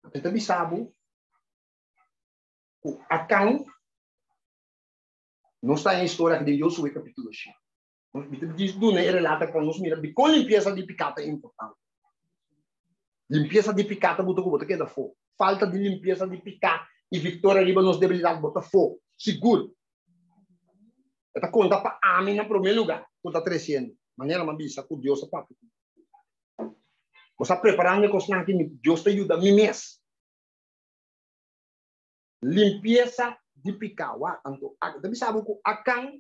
Anto e ta bisa bo ku Akan, nos ta den e historia aki den Josué kapítulo shete. Mi ta djis duna e relato pa nos mira dikon limpiesa di piká ta importante. Limpiesa di piká ta buta ku bo ta keda afó. Falta di limpiesa di piká i viktoria riba nos debilidat bo ta afó, sigur. E ta konta pa ami na promé lugá ku ta tresiendo. Manera mi a bisa ku Dios a papia ku mi. Bo sa preparando e kosnan aki, mi Dios ta yuda mi mes. Limpiesa di piká. Wak, anto a ta bisa bo ku Akan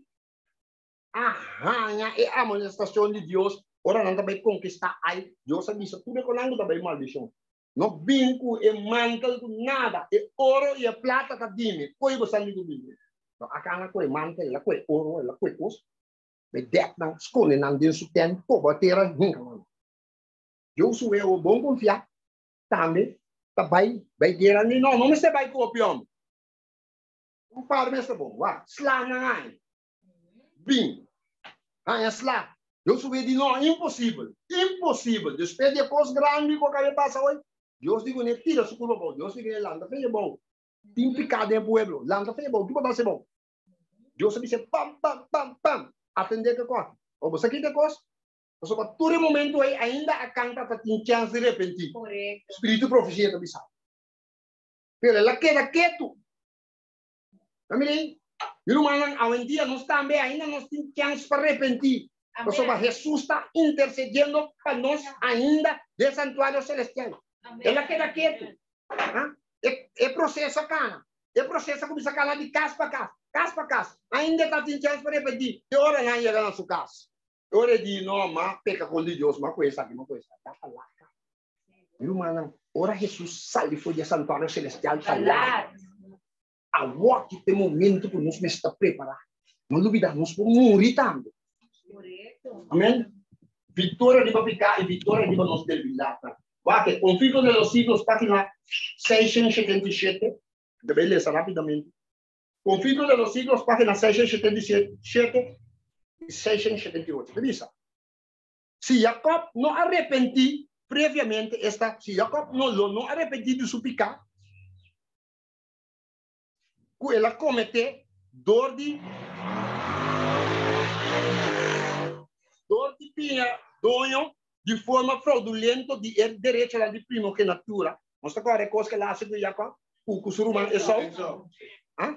a haña e amonestashon di Dios ora nan ta bai konkistá Ai. Dios a bisa tur e konan ku ta bai maldishon. No bin ku e mantel ku nada, e oro i e plata ta di mi. Koe bo sa mi ku bin? No a kana ku e mantel, el a koe oro, el a koe kos. Be dèk nan, skonde nan den su tènt, koba tera, hinka nan. Josué o bon konfiá tambe ta bai bai guera ni no, no mester bai ku hopi hòmber. Un par mester bon. Wak, sla nan ai. Bin. Haña sla. Josué di, No, imposibel! Imposibel! Despues di e kos grandi ku a kaba pasa hoy, Dios di kuné, Tira su kurpa abou. Dios di kuné, Lanta fe abou. Tin piká den e pueblo. Lanta fe abou. Kiko ta hasi abou? Dios a bis'é, Pam, pam, pam, pam! Atendé ku e kos. Bo sa kiko e kos? Pasobra tur e momentu ei ainda Akan tabata tin chèns di repentí. Spiritu profesia ta bisa. Pero el a keda ketu. Ta mira ei? Mi rumannan, awendia nos tambe ainda nos tin chèns pa repentí, pasobra Hesus ta intersediendo pa nos ainda den santuario selestial. El a keda ketu. E proseso a kana. E proseso a kuminsá kana di kas pa kas, kas pa kas. Ainda e ta tin chèns pa repentí te ora nan yega na su kas. E ora e di, No, m'a peka kontra di Dios, m'a kohe esaki, m'a kohe esaki. Ta palaka. Mi rumannan, ora Hesus sali for di e santuario selestial ta laat. Awor ki ta e momento ku nos mester ta prepará. No lubidá, nos por muri tambe. Amèn. Viktoria riba piká i viktoria riba nos debilidatnan. Wak e Conflicto de los Siglos, página 677. Mi ta bai lesa rápidamente. Conflicto de los Siglos, página 677 i 678. Ta bisa. Si Jakòb no a repentí previamente, esta, si Jakòb no lo no a repentí di su piká ku el a kometé dor di dor di piña doño di forma fraudulento di e derechonan di primogenatura. Nos ta kòrda e kos ku el a hasi ku Jakòb, ku su ruman Esou?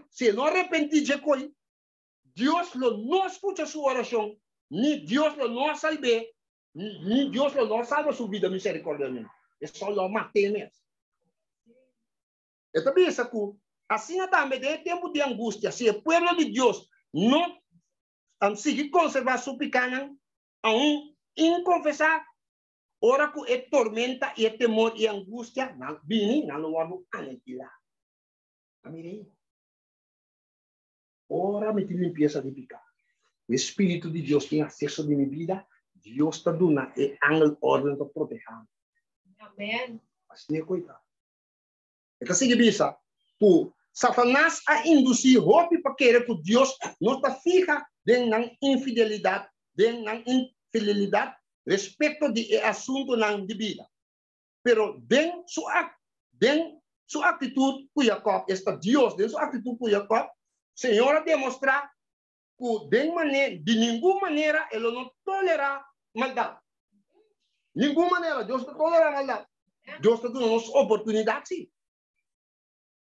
Si e no a repentí dje koi, Dios lo no skucha su orashon, ni Dios lo no a salb'é, ni Dios lo no a salba su bida misericordialmente. Esou lo a mat'é mes. E ta bisa ku asina tambe den e tempu di angustia, si e pueblo di Dios no sigui konservá su pikánan aun inkonfesá, ora ku e tormenta i e temor i e angustia nan bini, nan lo wòrdu anikilá. A mira ei. Ora mi tin limpiesa di piká, ku e Spiritu di Dios tin akseso di mi bida, Dios ta duna e angel órden pa protehá mi. Amèn. Asina e koi ta. E ta sigui bisa ku Satanas a indusí hopi pa kere ku Dios no ta fiha den nan infidelidat, den nan infidelidad respekto di e asuntunan di bida. Pero den su den su aktitut ku Jakòb, esta Dios den su aktitut ku Jakòb, Señor a demostrá ku den mane di ningun manera e lo no tolerá maldat. Ningun manera Dios no ta tolerá maldat. Dios ta duna nos oportunidat sí.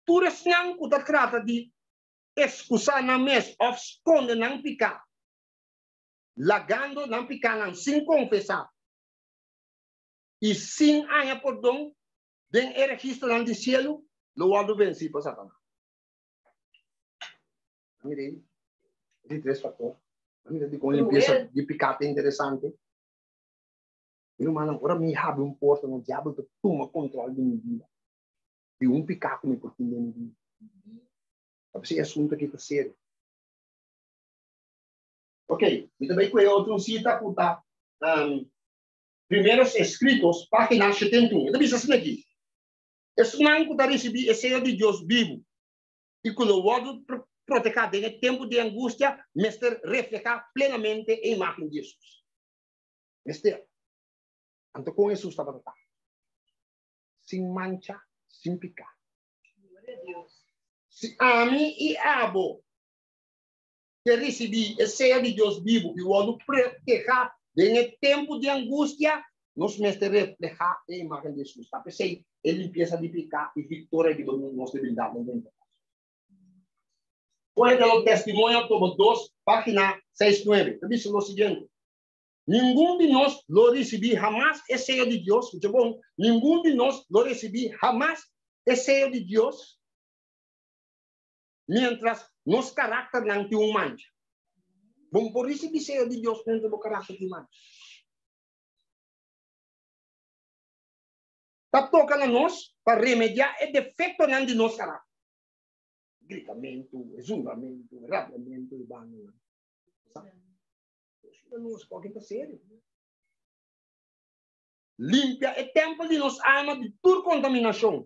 Tur esnan ku ta trata di ekskusá nan mes òf skonde nan piká, lagando nan pikánan sin konfesá, i sin haña pordon den e registronan di sielu, lo wòrdu vensí pa Satanas. Mira ei, e di tres faktor. Mira dikon limpiesa di piká ta interesante. Mi rumannan, ora mi habri un porta, no diabel ta tuma kontrol di mi bida, di un piká ku mi por tin den mi bida. Ta p'esei e asuntu aki ta serio. Ok, mi ta bai ku e otro un sita ku ta Primeros Escritos, página 71. E ta bisa asina aki, Esnan ku ta risibí e seyo di Dios bibu i ku lo wòrdu protehá den e tempu di angustia mester reflehá plenamente e imágen di Hesus. Mester. Anto kon Hesus tabata ta? Sin mancha, sin piká. Si ami i abo ke risibí e sea di Dios bibu i wòrdu protehá den e tempu di angustia, nos mester reflehá e imágen di Hesus. Ta p'esei e limpiesa di piká i viktoria riba nos debilidatnan ta importante. Fuente lo Testimonio, tomo 2, página 69, ta bisa lo siguiente, Ningun di nos lo risibí hamas e seyo di Dios, skucha bon, ningun di nos lo risibí hamas e seyo di Dios miéntras nos karakternan tin un mancha. Bo por risibí seyo di Dios miéntras bo karakter tin mancha. Ta toka na nos pa remediá e defektonan di nos karakter. Gritamentu, e zundramentu, e rabiamentu, e bandonan. Nos koki ta serio. Limpia e tempel di nos alma di tur kontaminashon.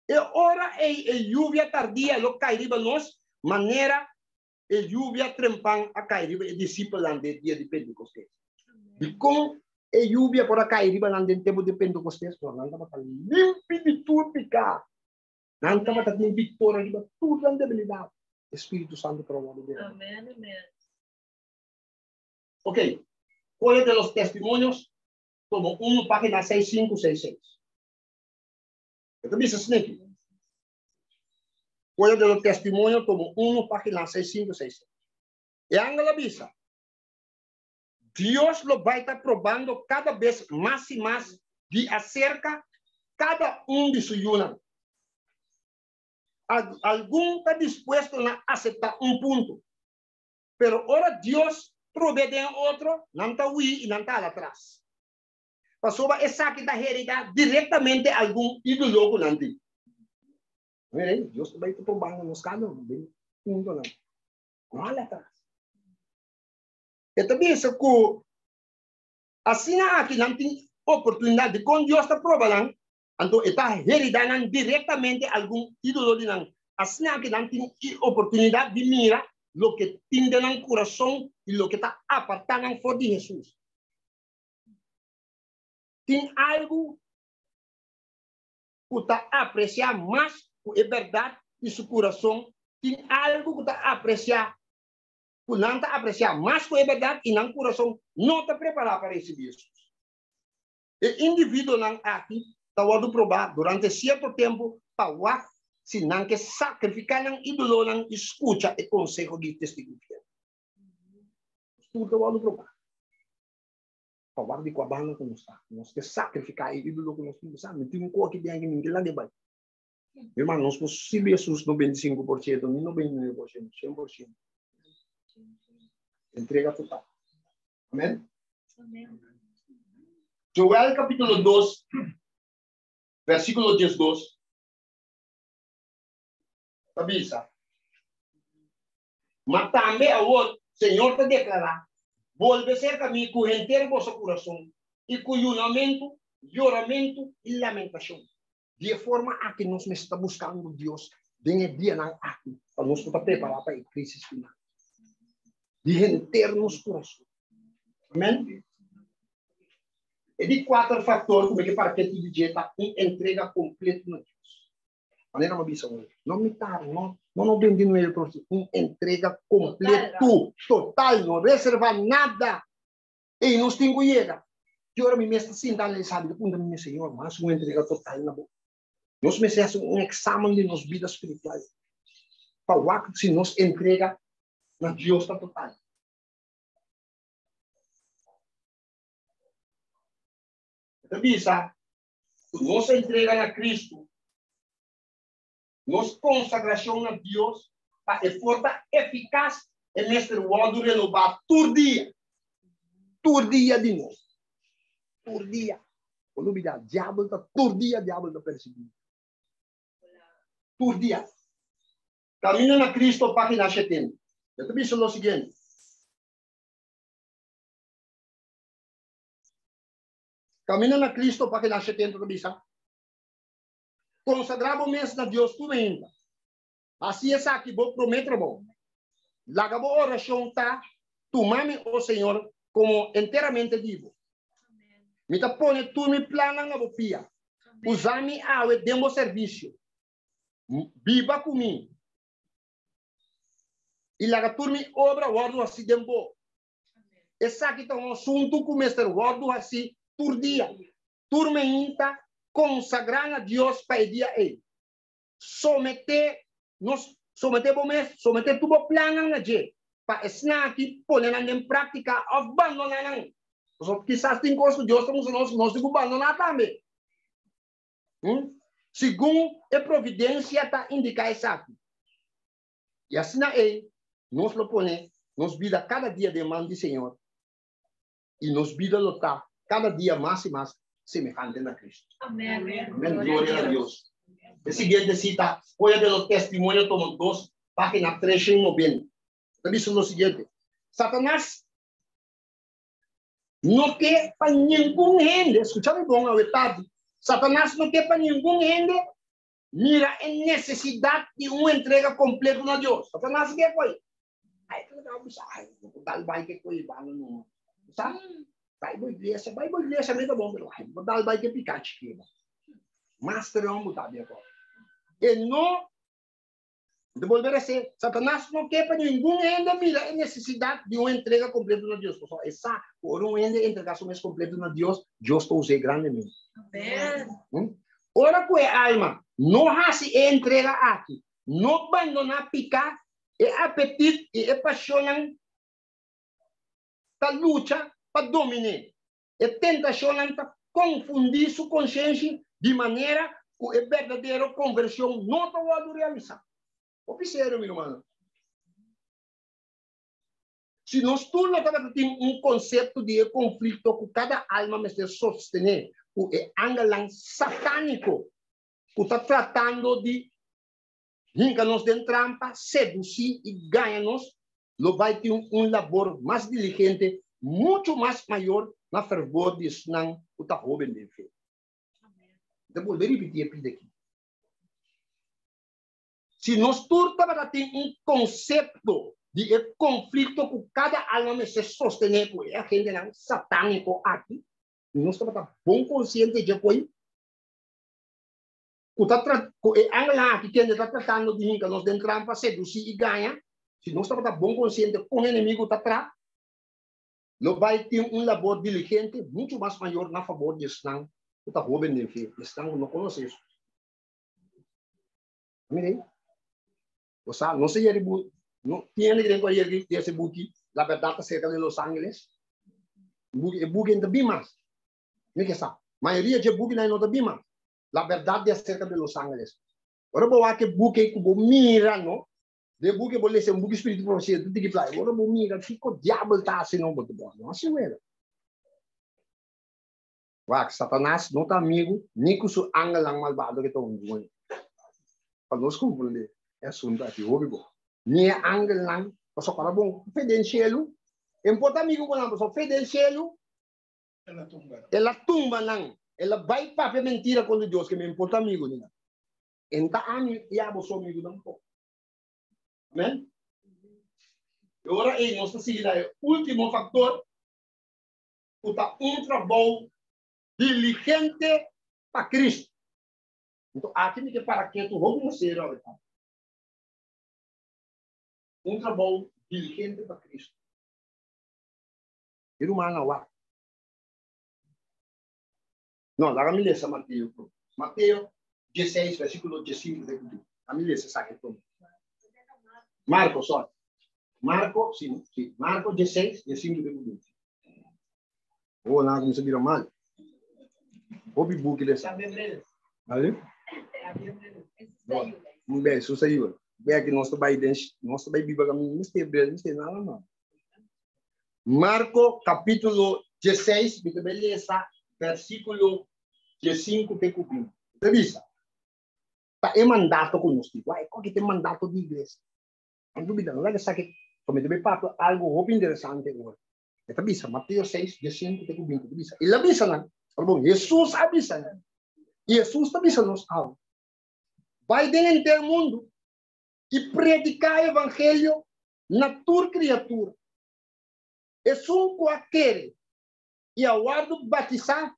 E ora ei e yuvia tardia lo kai riba nos manera e yuvia trempan a kai riba e disipelnan den dia di Pentekostes. Dikon e yuvia por a kai riba nan den tempu di Pentekostes? Pasobra nan tabata limpi di tur piká. Nan tabata tin viktoria riba tur nan debilidat. E Spiritu Santu por a wòrdu derama. Amen, amen. Ok, Folha de los Testimonios, tomo 1, página 6566. E ta bisa asina aki. Folha de los Testimonios, tomo 1, página 6566. E angel a bisa, Dios lo bai ta probando kada bes mas i mas di aserka kada un di su yunan. Algun ta dispuesto na aseptá un punto, Pero ora Dios prob'é den otro, nan ta hui i nan ta hala atras. Pasobra esaki ta heridá direktamente algun ídolo ku nan tin. Mira ei, Dios ta bai ta probando nos kada un den puntonan. No hala atras. E ta bisa ku asina aki nan tin oportunidat di kon Dios ta proba nan, anto e ta heridá nan direktamente algun ídolo di nan. Asina aki nan tin e oportunidat di mira loke tin den nan kurason i loke ta apartá nan for di Hesus. Tin algu ku ta apresiá mas ku e bèrdat di su kurason, tin algu ku ta apresiá ku nan ta apresiá mas ku e bèrdat i nan kurason no ta prepará pa risibí Hesus. E individuonan aki ta wòrdu probá durante sierto tempu pa wak si nan ke sakrifiká nan ídolonan i skucha e konseho di Testigu fiel. Nos tur ta wòrdu probá pa wak di kua banda ku nos ta. Nos ke sakrifiká e ídolo ku nos tin. Bo sa, mi tin un koki den aki, mi ke laga e bai. Mi hermano, nos por sirbi Hesus 95%, ni 99%, 100%. Entrega total. Amén. Joel capítulo 2, versículo 12. Ta bisa. Ma tambe awor Señor ta deklará, Bolbe serka mi ku henter boso kurason i ku yunamentu, yoramentu i lamentashon. Di e forma aki nos mester ta buskando Dios den e dianan aki pa nos por ta prepará pa e krisis final. Di henter nos kurason. Amen. E di kuater faktor ku mi ke para ketu di dje ta un entrega kompleto na Dios. Manera mi a bisa hoy, no mitar, no no 99%, un entrega kompleto, total, no reserva nada. Ei nos tin ku yega. Ki ora mi mes ta sinta analisá, mi ta puntra mi mes, Señor, mas un entrega total na bo. Nos mester hasi un eksamen di nos bida spiritual pa wak si nos entrega na Dios ta total. E ta bisa ku nos entrega na Kristu, nos konsagrashon na Dios pa e for ta efikas, e mester wòrdu renobá tur dia. Tur dia di nos. Tur dia. Bo lubidá, diabel ta tur dia diabel ta persiguí. Tur dia. Camino na Cristo, página 70. E ta bisa lo siguiente. Camino na Cristo, página 70 ta bisa. Konsagrá bo mes na Dios tur ainda. Hasi esaki bo promé trabou. Laga bo orashon ta, Tuma mi, o Señor, komo enteramente di bo. Mi ta pone tur mi plannan na bo pia. Usa mi awe den bo servisio. Biba ku mi i laga tur mi obra wòrdu hasí den bo. Esaki ta un asuntu ku mester wòrdu hasí tur dia. Tur meinta konsagrá na Dios pa e dia ei. Someté nos, someté bo mes, someté tur bo plannan na dje, pa esnan aki pone nan den práktika òf bandoná nan. Pasobra kisas tin kos ku Dios ta mustra nos, nos tin ku bandoná tambe. Segun e providensia ta indiká esaki. I asina ei nos lo pone nos bida kada dia den man di Señor, i nos bida lo ta kada dia mas i mas semehante na Cristo. Amen. Amen. Gloria na Dios. E siguiente cita, Joya de los Testimonios, tomo 2, página 390. Ta bisa lo siguiente: Satanás no ke pa ningun hende, skucha mi bon awe tardi, Satanás no ke pa ningun hende mira e nesesidat di un entrega kompleto na Dios. Satanás ke koi. Ai, ke ta bisa, ai, no por dal bai ke koi banda no. Sa? Bai bo iglesia, bai bo iglesia mi ta bon, pero ai, no por dal bai ke piká chikí. Master hombre ta bien. E no De volver a ser, Satanás no ke pa ningun hende mira e nesesidat di un entrega kompleto na Dios. Pasobra e sa ku ora un hende entregá su mes kompleto na Dios, Dios ta us'é grandemente. Amén. Ora ku e alma no hasi e entrega aki, no bandoná piká, e apetit i e pashonnan ta lucha pa domin'é. E tentashonnan ta konfundí su konshenshi di manera ku e berdadero konvershon no ta wòrdu realisá. Hopi serio, mi rumannan. Si nos tur no tabata tin un konsepto di e konflikto ku kada alma mester sostené ku e angelnan satániko ku ta tratando di hinka nos den trampa, sedusí i gaña nos, lo bai tin un labor mas diligente, muchu mas mayor na fervor di esnan ku ta hóben den fe. Mi ta bolbe ripití e pida akí. Si nos tur tabata tin un konsepto di e konflikto ku kada alma mester sostené ku e agentenan satániko aki, nos tabata bon konsiente dje koi ku ta tra ku e angelnan aki kende ta tratando di hinka nos den trampa, sedusí i gaña, si nos tabata bon konsiente kon enemigu ta tra, lo bai tin un labor diligente muchu mas mayor na fabor di esnan ku ta hóben den fe, esnan ku no konosé Hesus. Mira ei. Bo sa, no se yeri bu, no tin hende ku den ku a yeri di ese buki La verdad acerca de los ángeles? Buki, e buki no ta bin mas. Mi ke sa. Mayoria dje bukinan no ta bin mas. La verdad de acerca de los ángeles. Ora bo wak e buki ei ku bo mira, no? De buki bo lesa un buki spiritu profesia, tu tiki fla, ora bo mira kiko diabel ta hasi no, bo ta bo no hasi wera. Wak, Satanas no ta amigu ni ku su angelnan malbado ke ta huntu ku e. Pa nos komprende e asuntu aki hopi bon. Ni e angelnan, pasobra para bon, fe den shelu, e no por ta amigu ku nan, pasobra fe den shelu El a tumba nan. El a bai papia mentira kontra Dios, ke mi no por ta amigu di nan. E no ta ami i abo su amigu tampoko. Amen. E ora ei nos ta sigui na e último faktor, ku ta un trabou diligente pa Kristu. Anto aki mi ke para ketu hopi na serio awor. Un trabou diligente pa Kristu. E rumannan wak. No, laga mi lesa Mateo prome. Mateo dieseis, versikulo diesinku te ku binti. Laga mi lesa esaki prome. Marko, sorry. Marko, si, no? Si. Marko dieseis, diesinku te ku binti. Oh, nan a kuminsá bira mal. Hopi buki lesa. Vale? Un bes, un sayura. Bek, nos ta bai den, nos ta bai biba kaminda. Mester brel, mester nada, no. Marko kapítulo dieseis, mi ta bai lesa versíkulo diesinku te ku binti. Ta bisa, Ta e mandato ku nos tin. Wak, kua ki ta e mandato di iglesia? Nan dubida, no laga esaki, pasobra mi ta bai papia algu hopi interesante ora. E ta bisa, Mateo seis, diesinku te ku binti, ta bisa, El a bisa nan, perdon, Hesus a bisa nan, i Hesus ta bisa nos awe, Bai den henter mundu i prediká e evangelio na tur kriatura. Esun ku a kere. I a wòrdu batisá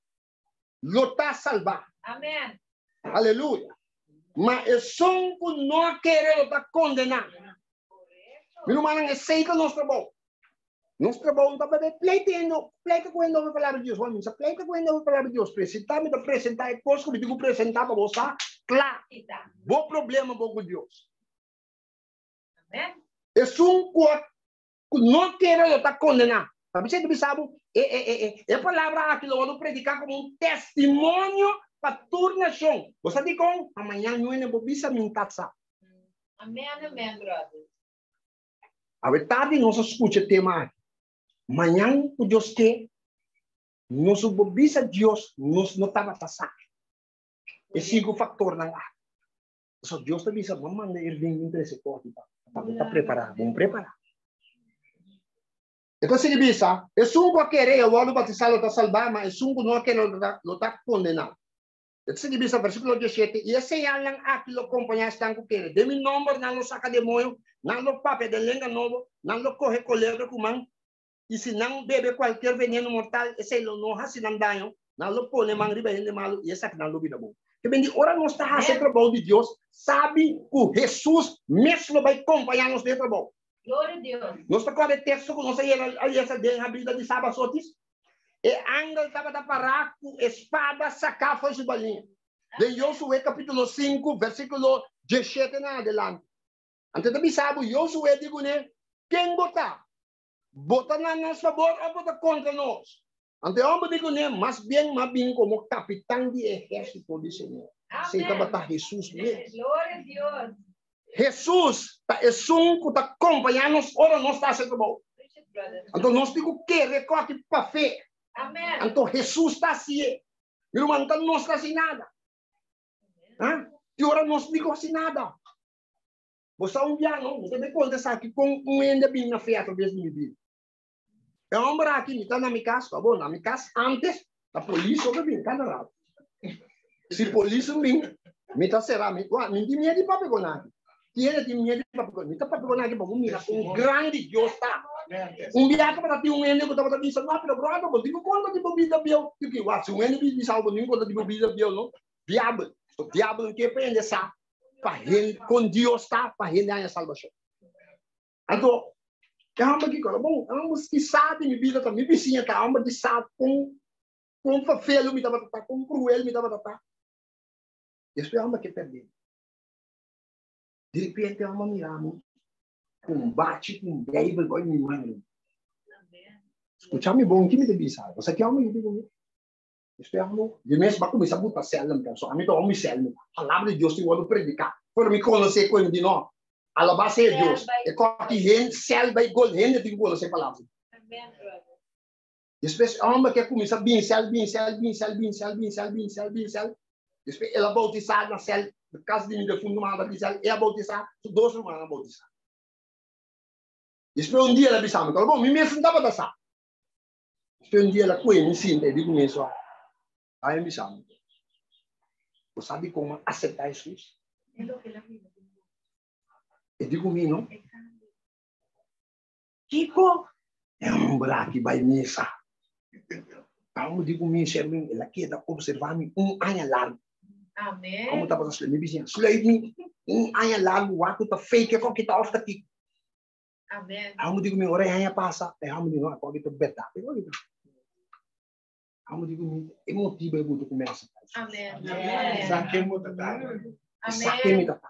lo ta salbá. Amen. Aleluya. Ma esun ku no a kere lo ta kondená. Mi rumannan, esei ta nos trabou. Nos trabou no ta pa bai pleita hende, pleita ku hende over palabra di Dios. Wan, mi sa pleita ku hende over palabra di Dios. Presentá, mi ta presentá e kos ku mi tin ku presentá pa bo sa kla. Bo problema bo ku Dios. Amen. Esun ku a ku no kere lo ta kondená. Ta bisei ta bisa bo, e, e, e, e, e palabra aki lo wòrdu prediká komo un testimonio pa tur nashon. Bo sa dikon? Pa mañan ñuene bo bisa min ta sa. Amen, amen, brother. Awe tardi nos a skucha e tema aki. Mañan ku Dios ke, nos bo bisa Dios nos no tabata sa. E sinku faktornan aki. So Dios ta bisa, bo manda Irving bin trese koki pa pa bo ta prepará, bon prepará. E ta sigui bisa, esun ku a kere e wòrdu batisá lo ta salbá, ma esun ku no a kere lo ta lo ta kondená. E ta sigui bisa, versíkulo diesshete, i e señalnan aki lo kompañá esnan ku kere, den mi nòmber nan lo saka demoño, nan lo papia den lenga nobo, nan lo kohe kolebra ku man, i si nan bebe kualkier veneno mortal, esei lo no hasi nan daño, nan lo pone man riba hende malu i esakinan lo bira bon. Ke bendí ora nos ta hasi e trabou di Dios, sabi ku Hesus mes lo bai kompañá nos den e trabou. Gloria Dios. Nos ta kòrda e teksto ku nos a yega a lesa den Habida di Saba Sotis? E angel tabata pará ku e spada saká for su baliña. Den Josué kapítulo sinku, versíkulo diesshete na adelante. Anto e ta bisa bo, Josué di kuné, Ken bo ta? Bo ta na nos fabor òf bo ta kontra nos? Anto e hòmber di kuné, Mas bien m'a bin komo kapitan di ehérsito di Señor. Esei tabata Hesus mes. Hesus ta esun ku ta kompañá nos ora nos ta hasi e trabou. Anto nos tin ku kere kòki pa fe. Anto Hesus ta hasié. Mi ruman, ta nos ta hasi nada. Ti ora nos no hasi nada. Bo sa un bia no, mi ta bay conta esaki con un hende a bini na fe atraves di mi bida. E homber aki, mi ta na mi cas, bo na mi cas antes, ta polis so ta bini cada rato. Si polis no bini, mi ta cera, mi, wa, mi tin miedo di papia con nan aki. Tin hende tin miedo di papia con, mi ta papia con nan aki pa bo mira con grandi Dios ta. Un bia tabata tin un hende cu tabata bisa, no, pero brother, bo tin cu conta di bo bida bieu. Di ki, wa, si un hende bisa bo, bo tin cu conta di bo bida bieu, no? Diabel, so diabel no kier pa hende sa pa hende kon Dios ta pa hende haña salbashon. Anto e hòmber ki kòrda, bon, e hòmber ki sa di mi bida ta mi bisiña ta e hòmber di sa kon kon fafelu mi tabata ta, kon kruel mi tabata ta. Despues e hòmber ke pèrdè. Di repente e hòmber mira mi ku un bachi ku un beibel bou mi man. Skucha mi bon ki mi ta bisa. Bo sa ki hòmber ki di ku mi? Esperando, di mes ba kuminsá buta sèl na mi kasa. Ami ta hopi sèl mi. Palabra di Dios tin wòrdu prediká. Pero mi konosé ku di no. Alabá sea Dios. E kòki hende, sèl bai gol hende tin ku konosé palabra. Despues e hòmber ke kuminsá bin sèl, bin sèl, bin sèl, bin sèl, bin sèl, bin sèl, bin sèl. Despues el a boutisá na sèl, kas di mi defuntu mama ta bin sèl, e a boutisá, su dos rumannan a boutisá. Despues un dia el a bisa mi, Bon, mi mes no tabata sa. Despues un dia el a kohe mi sinta i di ku mi esou, Bai bisa mi, bo sa dikon mi a aseptá Hesus? E di ku mi, No. Kiko? E homber aki bai misa. Amo di ku mi, Sherwin, el a keda observá mi un aña largu. Amo tabata sluit mi bisiña, sluit mi un aña largu, wak ku ta fake ku kita òf ta kiko. Amen. Amo di ku mi ora e aña pasa, e amo di no, akò ta berdad. E ora Amo di ku mi e motibo e buta ku mi acepta Jesus. Amen. Amen. Sa ken bo ta ta. Sa ken mi ta ta.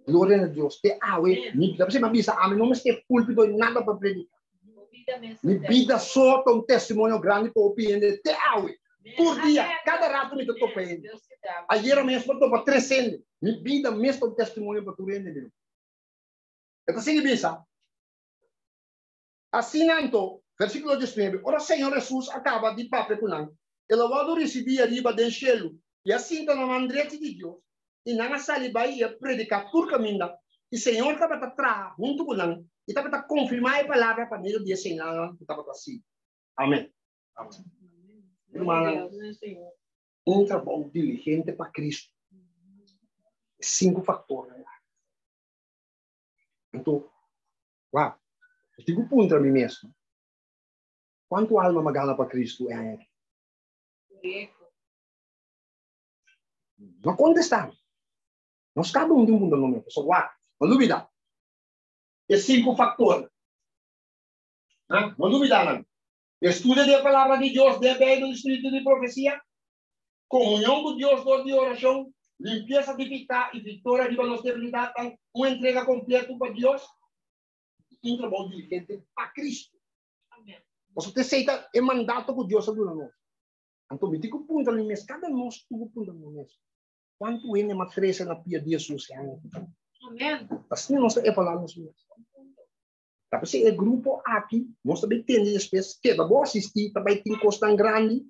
Gloria na Dios. Te awe, mi bida. P'esei mi a bisa, ami no mester pulpito nada pa predica. Mi bida so ta un testimonio grandi pa hopi hende te awe. Tur dia, kada rato mi ta topa hende. Ayera mes mi a topa tres hende. Mi bida mes ta un testimonio pa tur hende, mi ruman. E ta sigui bisa, Asina anto, versíkulo diesnuebe, ora Señor Hesus a kaba di papia ku nan, el a wòrdu risibí ariba den shelu i a sinta na man drechi di Dios, i nan a sali bai i a prediká tur kaminda, i Señor tabata traha huntu ku nan i tabata konfirmá e palabra pa medio di e señalnan ku tabata sigui. Amèn. Rumannan, un trabou diligente pa Kristu, e sinku faktornan aki. Anto, wak, mi tin ku puntra mi mes, no? Kuantu alma m'a gana pa Kristu e aña aki? No kontestá. Nos kada un tin un punto no So wak, no lubida e sinku faktor. No lubida nan. Estudio di e Palabra di Dios den Beibel i spiritu di profesia, komunion ku Dios dor di orashon, limpiesa di piká i viktoria riba nos debilidatnan, un entrega kompletu pa Dios i un trabou diligente pa Kristu. Pasobra esei ta e mandato ku Dios a duna nos. Anto mi tin ku puntra mi mes, kada nos tin ku puntra nos mes, kuantu hende m'a trese na pia di Hesus e aña aki? Asina nos ta evaluá nos mes. Ta p'esei e grupo aki, nos ta bai tende despues, keda bo asistí, ta bai tin kosnan grandi,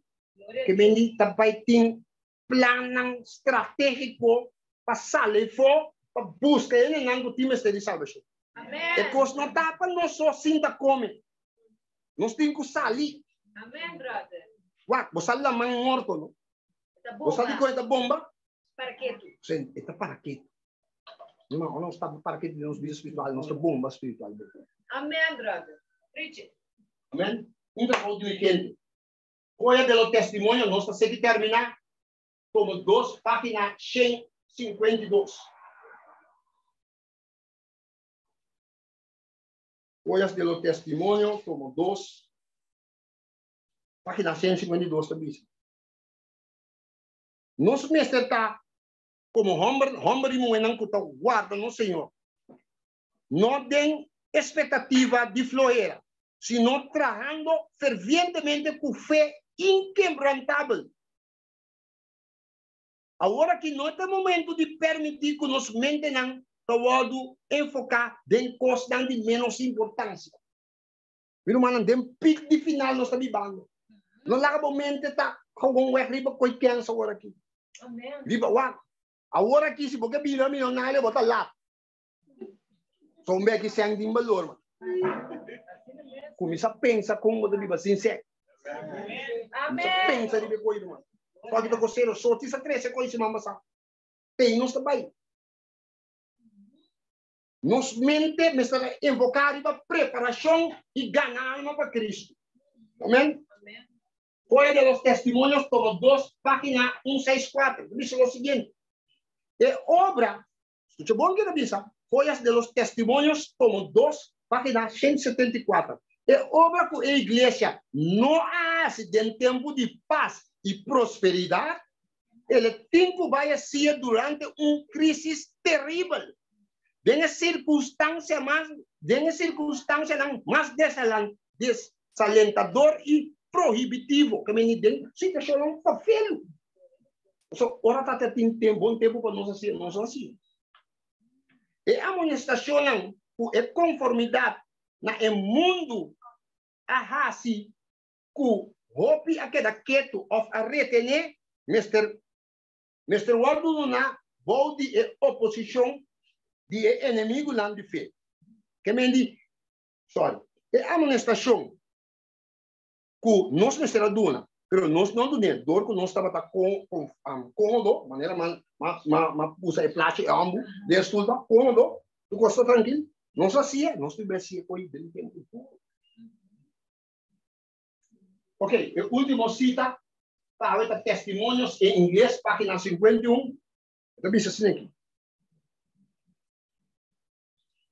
ke bende ta bai tin plannan stratégiko pa sali afó, pa buska hendenan ku tin mester di salbashon. E kos no ta pa nos so sinta kome. Nos tin ku sali. Wak, bo sa laman morto, no? Bo sa dikon e ta bomba? E ta para ketu. No, no, nos ta para ketu den nos bida spiritual, nos ta bomba spiritualmente. Amen, brother. Preach it. Amen. Un trabou diligente. Joya de los testimonios, nos ta seki terminá. Tomo dos, página 152. Joyas de los testimonios, tomo dos, página 152 ta bisa. Nos mester ta komo hòmber, hòmber i muhénan ku ta warda nos Señor, no den espektativa di flohera, sino trahando fervientemente ku fe inkebrantabel. Awor aki no ta e momento di permití ku nos mentenan ta wòrdu enfoká den kosnan di ménos importansia. Mi rumannan, den pik di final nos ta bibando. No laga bo mente ta gewoon wèg riba koi kèns awor aki. Riba wak. Awor aki si bo ke bira miyonario bo ta lat. So un beki sèn tin balor man. Kuminsá pensa kon bo ta biba sin sèn. Kuminsá pensa riba e koi ruman. So aki ta kosero soti sa trese koi siman pasá. Pei nos ta bai. Nos mente mester ta enfoká riba preparashon i gana alma pa Kristu. Amen. Joya de los Testimonios, tomo dos, página un seis kuater, ta bisa lo siguiente, E obra, skucha bon ke ta bisa, Joyas de los Testimonios, tomo dos, página 174, E obra ku e iglesia no a hasi den tempu di pas i prosperidat, El e tin ku bai hasia durante un krísis teribel, den e sirkunstansia mas den e sirkunstansianan mas desalentador i prohibitivo, ke meni den situashonnan fafelu. Pasobra ora ta ta tin tempu, bon tempu pa nos hasia, nos hasia. E amonestashonnan ku e konformidat na e mundu a hasi ku hopi a keda ketu òf a retené mester mester wòrdu duná bou di e oposishon di e enemigunan di fe. Ke men di, sòri, e amonestashon ku nos mester a duna, pero nos no a dun'é dor ku nos tabata kómodo, manera m'a usa e plachi e hòmbu den e stul ta kómodo, tur kos ta trankil, nos a hasié, nos tin bes hasié ko'i den tempu. Ok, e último cita pa awe ta Testimonios en ingles, página 51. E ta bisa asina aki.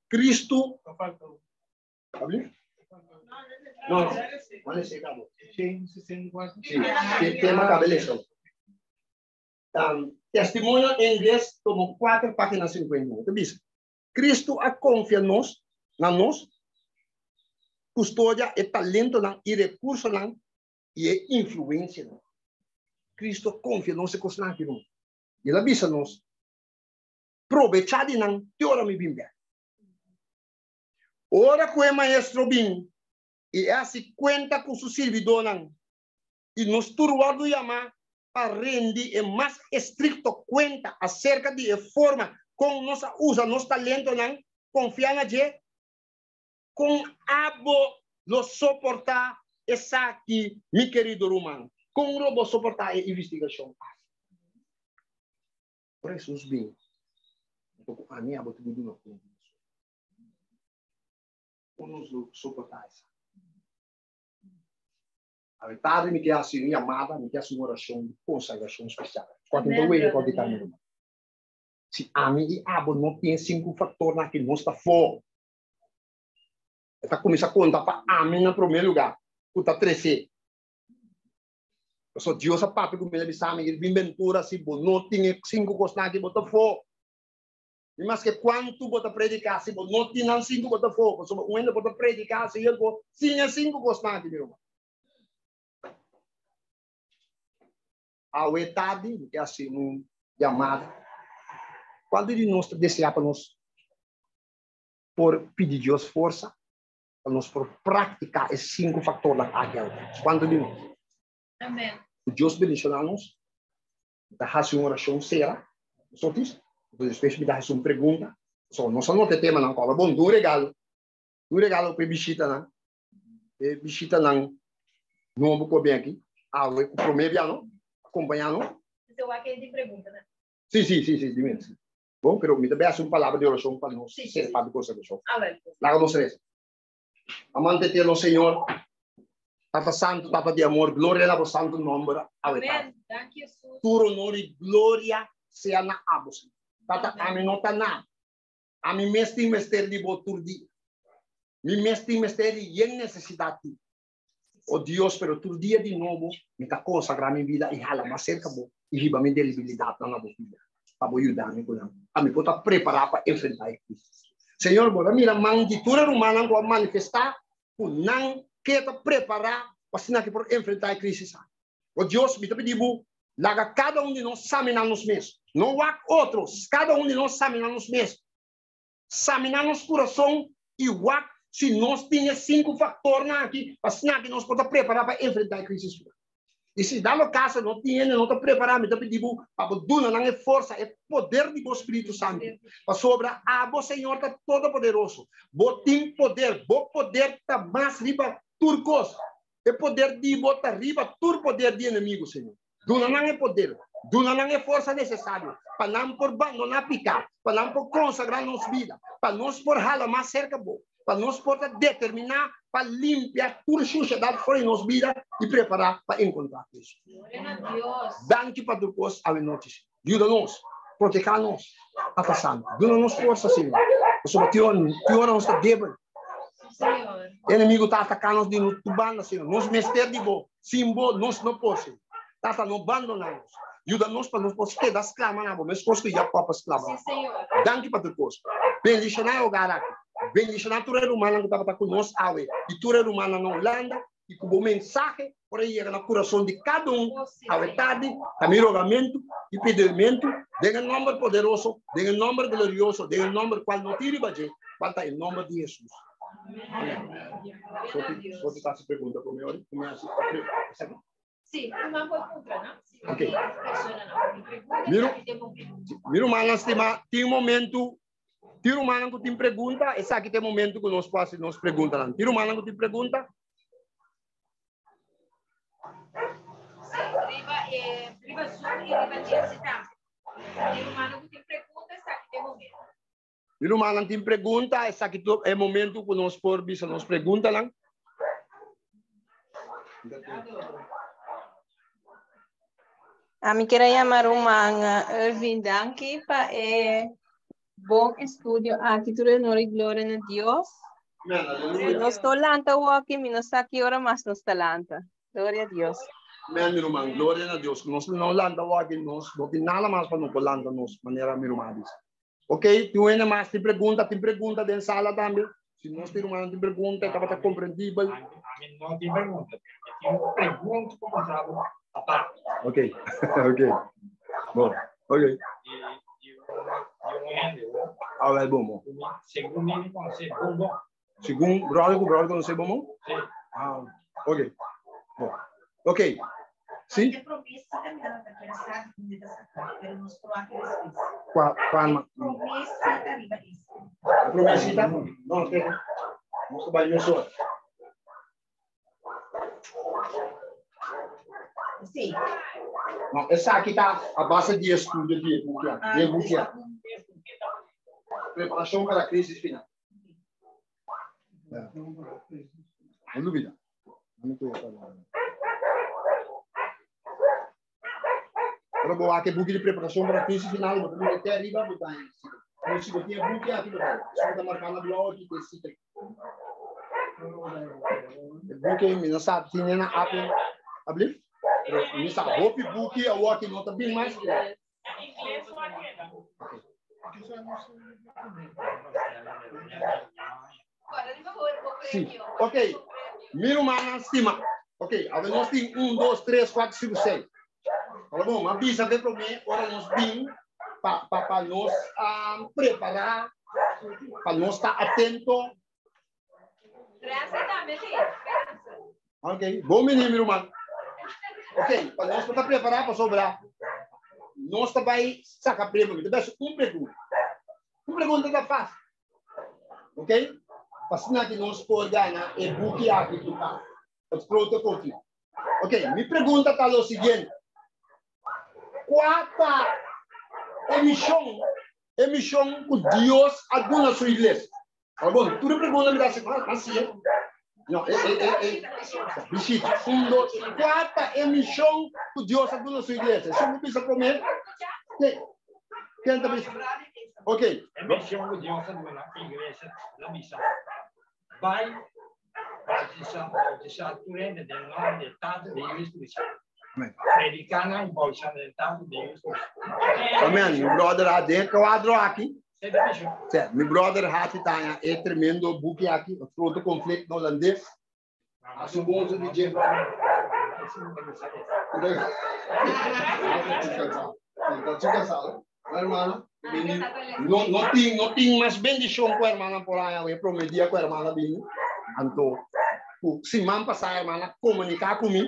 Cristo. No, no. Wale se cabo. Sí, tema cabeleza. Testimonio en ingles, tomo 4, página 51. E ta bisa. Cristo a confia nos, na nos, custodia e talentonan y recursonan y e influencianan. Cristo a confia nos e cosnan aki, ruman. Y el a bisa nos, Probecha di nan te ora mi bin bek. Ora cu e maestro bin y e haci cuenta cu su sirbidónan, y nos tur wordo yamá pa rendi e mas estricto cuenta acerca di e forma con nos a usa nos talentonan, confia na dje. Con abo lo soporta esaki, mi kerido ruman? Con lo bo soporta e investigacion aki? Ora Hesus bin, anto cu ami abo tin cu duna cuenta di su. Con nos lo soporta esaki? Awe tardi mi ke hasi un yamada, mi ke hasi un orashon di konsagrashon spesial. Kua tin ta wega kua kita mi ruman? Si ami i abo no tin e sinku faktornan aki, nos ta for. E ta kuminsá konta pa ami na promé lugá ku ta tresé. Pasobra Dios a papia ku mi, el a bisa mi, Irvin Ventura, si bo no tin e sinku kosnan aki, bo ta for. Ni maske kuantu bo ta prediká, si bo no tin nan sinku, bo ta afó. Pasobra un hende por ta prediká si el por sin e sinku kosnan aki, mi ruman. Awe tardi mi ke hasi un yamada. Kuantu di nos ta deseá pa nos por pidi Dios forsa pa nos por praktiká e sinku faktornan aki awe? Kuantu di nos? Amen. Ku Dios bendishoná nos. Mi ta hasi un orashon sera, Sotis, entonces despues mi ta hasi un pregunta. So, nos a nota e temanan kòrda bon, dun regalo, dun regalo pa e bishitanan, e bishitanan nobo ku a bin aki, awe ku promé bia no, akompañá nos. Bo wak e di preguntanan. Si, si, si, si, di mes. Bon, pero mi ta bai hasi un palabra di orashon pa nos sera parti konsagrashon. Laga nos resa. Amante eterno Señor, Tata Santo, Tata di amor, gloria na bo santo nomber awe tarde. Tur honor y gloria sea na abo, Señor. Tata, ami no ta nada. Ami mes tin mester di bo tur dia. Mi mes tin mester y yen necesidad di bo. O Dios, pero tur dia di nobo mi ta consagra mi vida y hala mas cerca bo y hiba mi debilidadnan na bo pia pa bo yuda mi cu nan, pa mi por ta prepara pa enfrenta e crisis. Señor, bo ta mira man di tur e rumannan cu a manifesta cu nan ke ta prepara pa asina ke por enfrenta e crisis aki. O Dios, mi ta pidi bo, laga cada un di nos samina nos mes, no wak otro, cada un di nos samina nos mes. Saminá nos kurason i wak si nos tin e sinku faktornan aki pa asina ki nos por ta prepará pa enfrentá e krísis final. I si dado kaso no tin hende no ta prepará, mi ta pidi bo pa bo duna nan e forsa, e poder di bo Spiritu Santu. Pasobra abo, Señor, ta Todopoderoso. Bo tin poder. Bo poder ta mas riba tur kos. E poder di bo ta riba tur poder di enemigu, Señor. Duna nan e poder, duna nan e forsa nesesario pa nan por bandoná piká, pa nan por konsagrá nos bida, pa nos por hala mas serka bo, pa nos por ta determiná pa limpia tur shushedat for di nos bida i prepará pa enkontrá Kristu. Danki pa tur kos awe nochi, Señor. Yuda nos, protehá nos, Tata Santu. Duna nos forsa, Señor, pasobra tin ora nos ta débil. E enemigu ta ataká nos di tur banda, Señor. Nos mester di bo. Sin bo nos no por, Señor. Tata, no bandoná nos. Yuda nos pa nos por keda sklama na bo, meskos ku Jakòb a sklama na bo. Danki pa tur kos. Bendishoná e hogar aki. Bendishoná tur e rumannan ku tabata ku nos awe i tur e rumannan na Hulanda. I ku bo mensahe por a yega na kurason di kada un awe tardi, ta mi rogamentu i pidimentu den e nòmber poderoso, den e nòmber glorioso, den e nòmber kual no tin riba dje, kual ta e nòmber di Hesus. Amèn. So ti ta hasi pregunta promé ora? Ku mi hasi esaki? Sí, ruman por puntra, no? Si Ok. tin personanan ku tin pregunta, Mi ru- esaki ta e momento. Mi rumannan stimá, tin momentu, tin rumannan ku tin pregunta, esaki ta e momentu ku nos por hasi nos preguntanan. Tin rumannan ku tin pregunta? Sí, riba, eh, riba Zoom i riba Jesse tambe. Tin rumannan ku tin pregunta, esaki ta e momento. Mi rumannan tin pregunta, esaki ta e momento ku nos por bisa nos preguntanan. Ami kier a yama ruman Irving danki pa e bon estudio aki. Tur honor i gloria na Dios. Amen, aleluya. Nos to lanta awoki, mi no sa ki ora mas nos ta lanta. Gloria a Dios. Amen, mi ruman. Gloria na Dios. Nos no lanta awoki, nos no tin nada mas pa no por lanta nos, manera mi ruman a bisa. Ok, tin un hende mas tin pregunta? Tin pregunta den sala tambe? Si nos tin rumannan tin pregunta, e tabata komprendibel. Ami no tin pregunta, pero mi tin un pregunta ku kontra bo aparte. Ok, ok. Bon, ok. Di un hende, bo. Ah, wel, bon, bon. Segun mi, mi konosé bon, bon. Segun brother ku brother konosé bon, bon? Sí. Ah, ok. Bon. Ok. Sí? E promesa ta mira ta kere sa di unda ta saca, pero nos por wak despues. Qua, qua, E promesa ta riba es. E promesita? No, te. Nos ta bai mesora. Sí. No, esaki ta a base di estudio di e buki aki, di e buki aki. Preparacion pa la crisis final. No lubida. Ora bo wak e buki di preparashon pa krisis final, bo ta mira te ariba, bo ta haña sita. Pero si bo tin e buki aki, bo ta haña. Esun ta marká na blou aki, ku e sita. E buki mi no sa tin na app, ablief? Pero mi sa hopi buki awor ki no ta bin mas. Sí, ok. Mi rumannan stima. Ok, awe nos tin 1, 2, 3, 4, 5, 6. Fala bom, ma bisa de promé ora nos bin pa pa pa nos um, prepará, pa nos ta atento. Ok, bom menino, mi ruman. Ok, pa nos ta prepará pasobra nos ta bai saca premio. Mi ta bai un pregunta. Un pregunta ta fácil. Ok? Pa asina ki nos por gana e buki aki ku ta Het Grote Conflict. Ok, mi pregunta ta lo siguiente. Kua ta e mishon, e mishon ku Dios a duna su iglesia? Ahora bon, tur e pregunta mi ta hasi, mas hasi, eh? No, e, e, e, e, bishita. Un, dos, kua ta e mishon ku Dios a duna su iglesia? Esun ku bisa promé? Ken, ken ta bisa? Ok. E mishon ku Dios a duna iglesia ta bisa, bai Bautisa, bautisa tur hende den nòmber di e Tata, di e Yu i Spiritu Santu. Prediká nan i bautisá nan den e Tata, di e Yu i Spiritu Santu. Amen. Mi brother a den kuadro aki. Sè, mi brother hati taña e tremendo buki aki, Het Grote Conflict na holandes. Hasi un bon uso di dje, brother. Hermana, no, no tin, no tin mas bendicion ku hermana por haña e prome dia ku hermana bini. Anto, ku siman pasá hermana komuniká ku mi.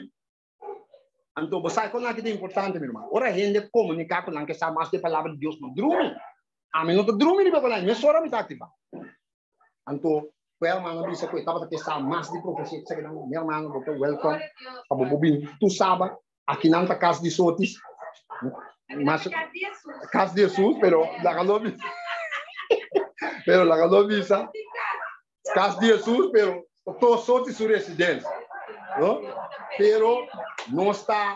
Anto, bo sa kon aki ta importante, mi hermano. Ora hende komuniká ku nan ke sa mas di e palabra di Dios, no drumi. Ami no ta drumi riba ku nan, mesora mi ta aktivá. Anto, ku e hermano bisa ku e tabata ke sa mas di profesia, esaki nan, mi hermano, bo ta welcome pa bo bo bini tur saba. Aki nan ta kas di sotis. Mas, kas di Jesus, pero laga no bisa. Pero laga no bisa. Kas di Jesus, pero to sotis su residencia. No? Pero nos ta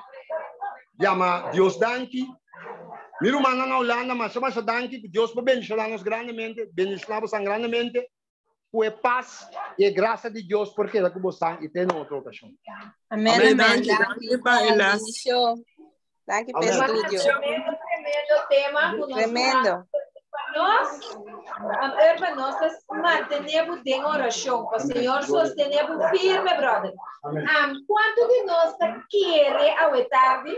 yama Dios danki. Mi rumannan na Hulanda, masha masha danki. Dios por bendiciona nos grandemente, bendiciona bosan grandemente. Ku e pas i e grasa di Dios por keda ku bosan i te na otro okashon. Amen, Amen. amen. Danki, Danki danki pa pa e les. bendicion. Danki pa Amen. estudio. Tremendo, tremendo tema ku nos Tremendo. Pa nos, um, Urban, nos ta mantené bo den orashon. Pa Amen. Señor Gloria. sostené bo firme, brother. Amen. Um, kuantu di nos ta kere awe tardi?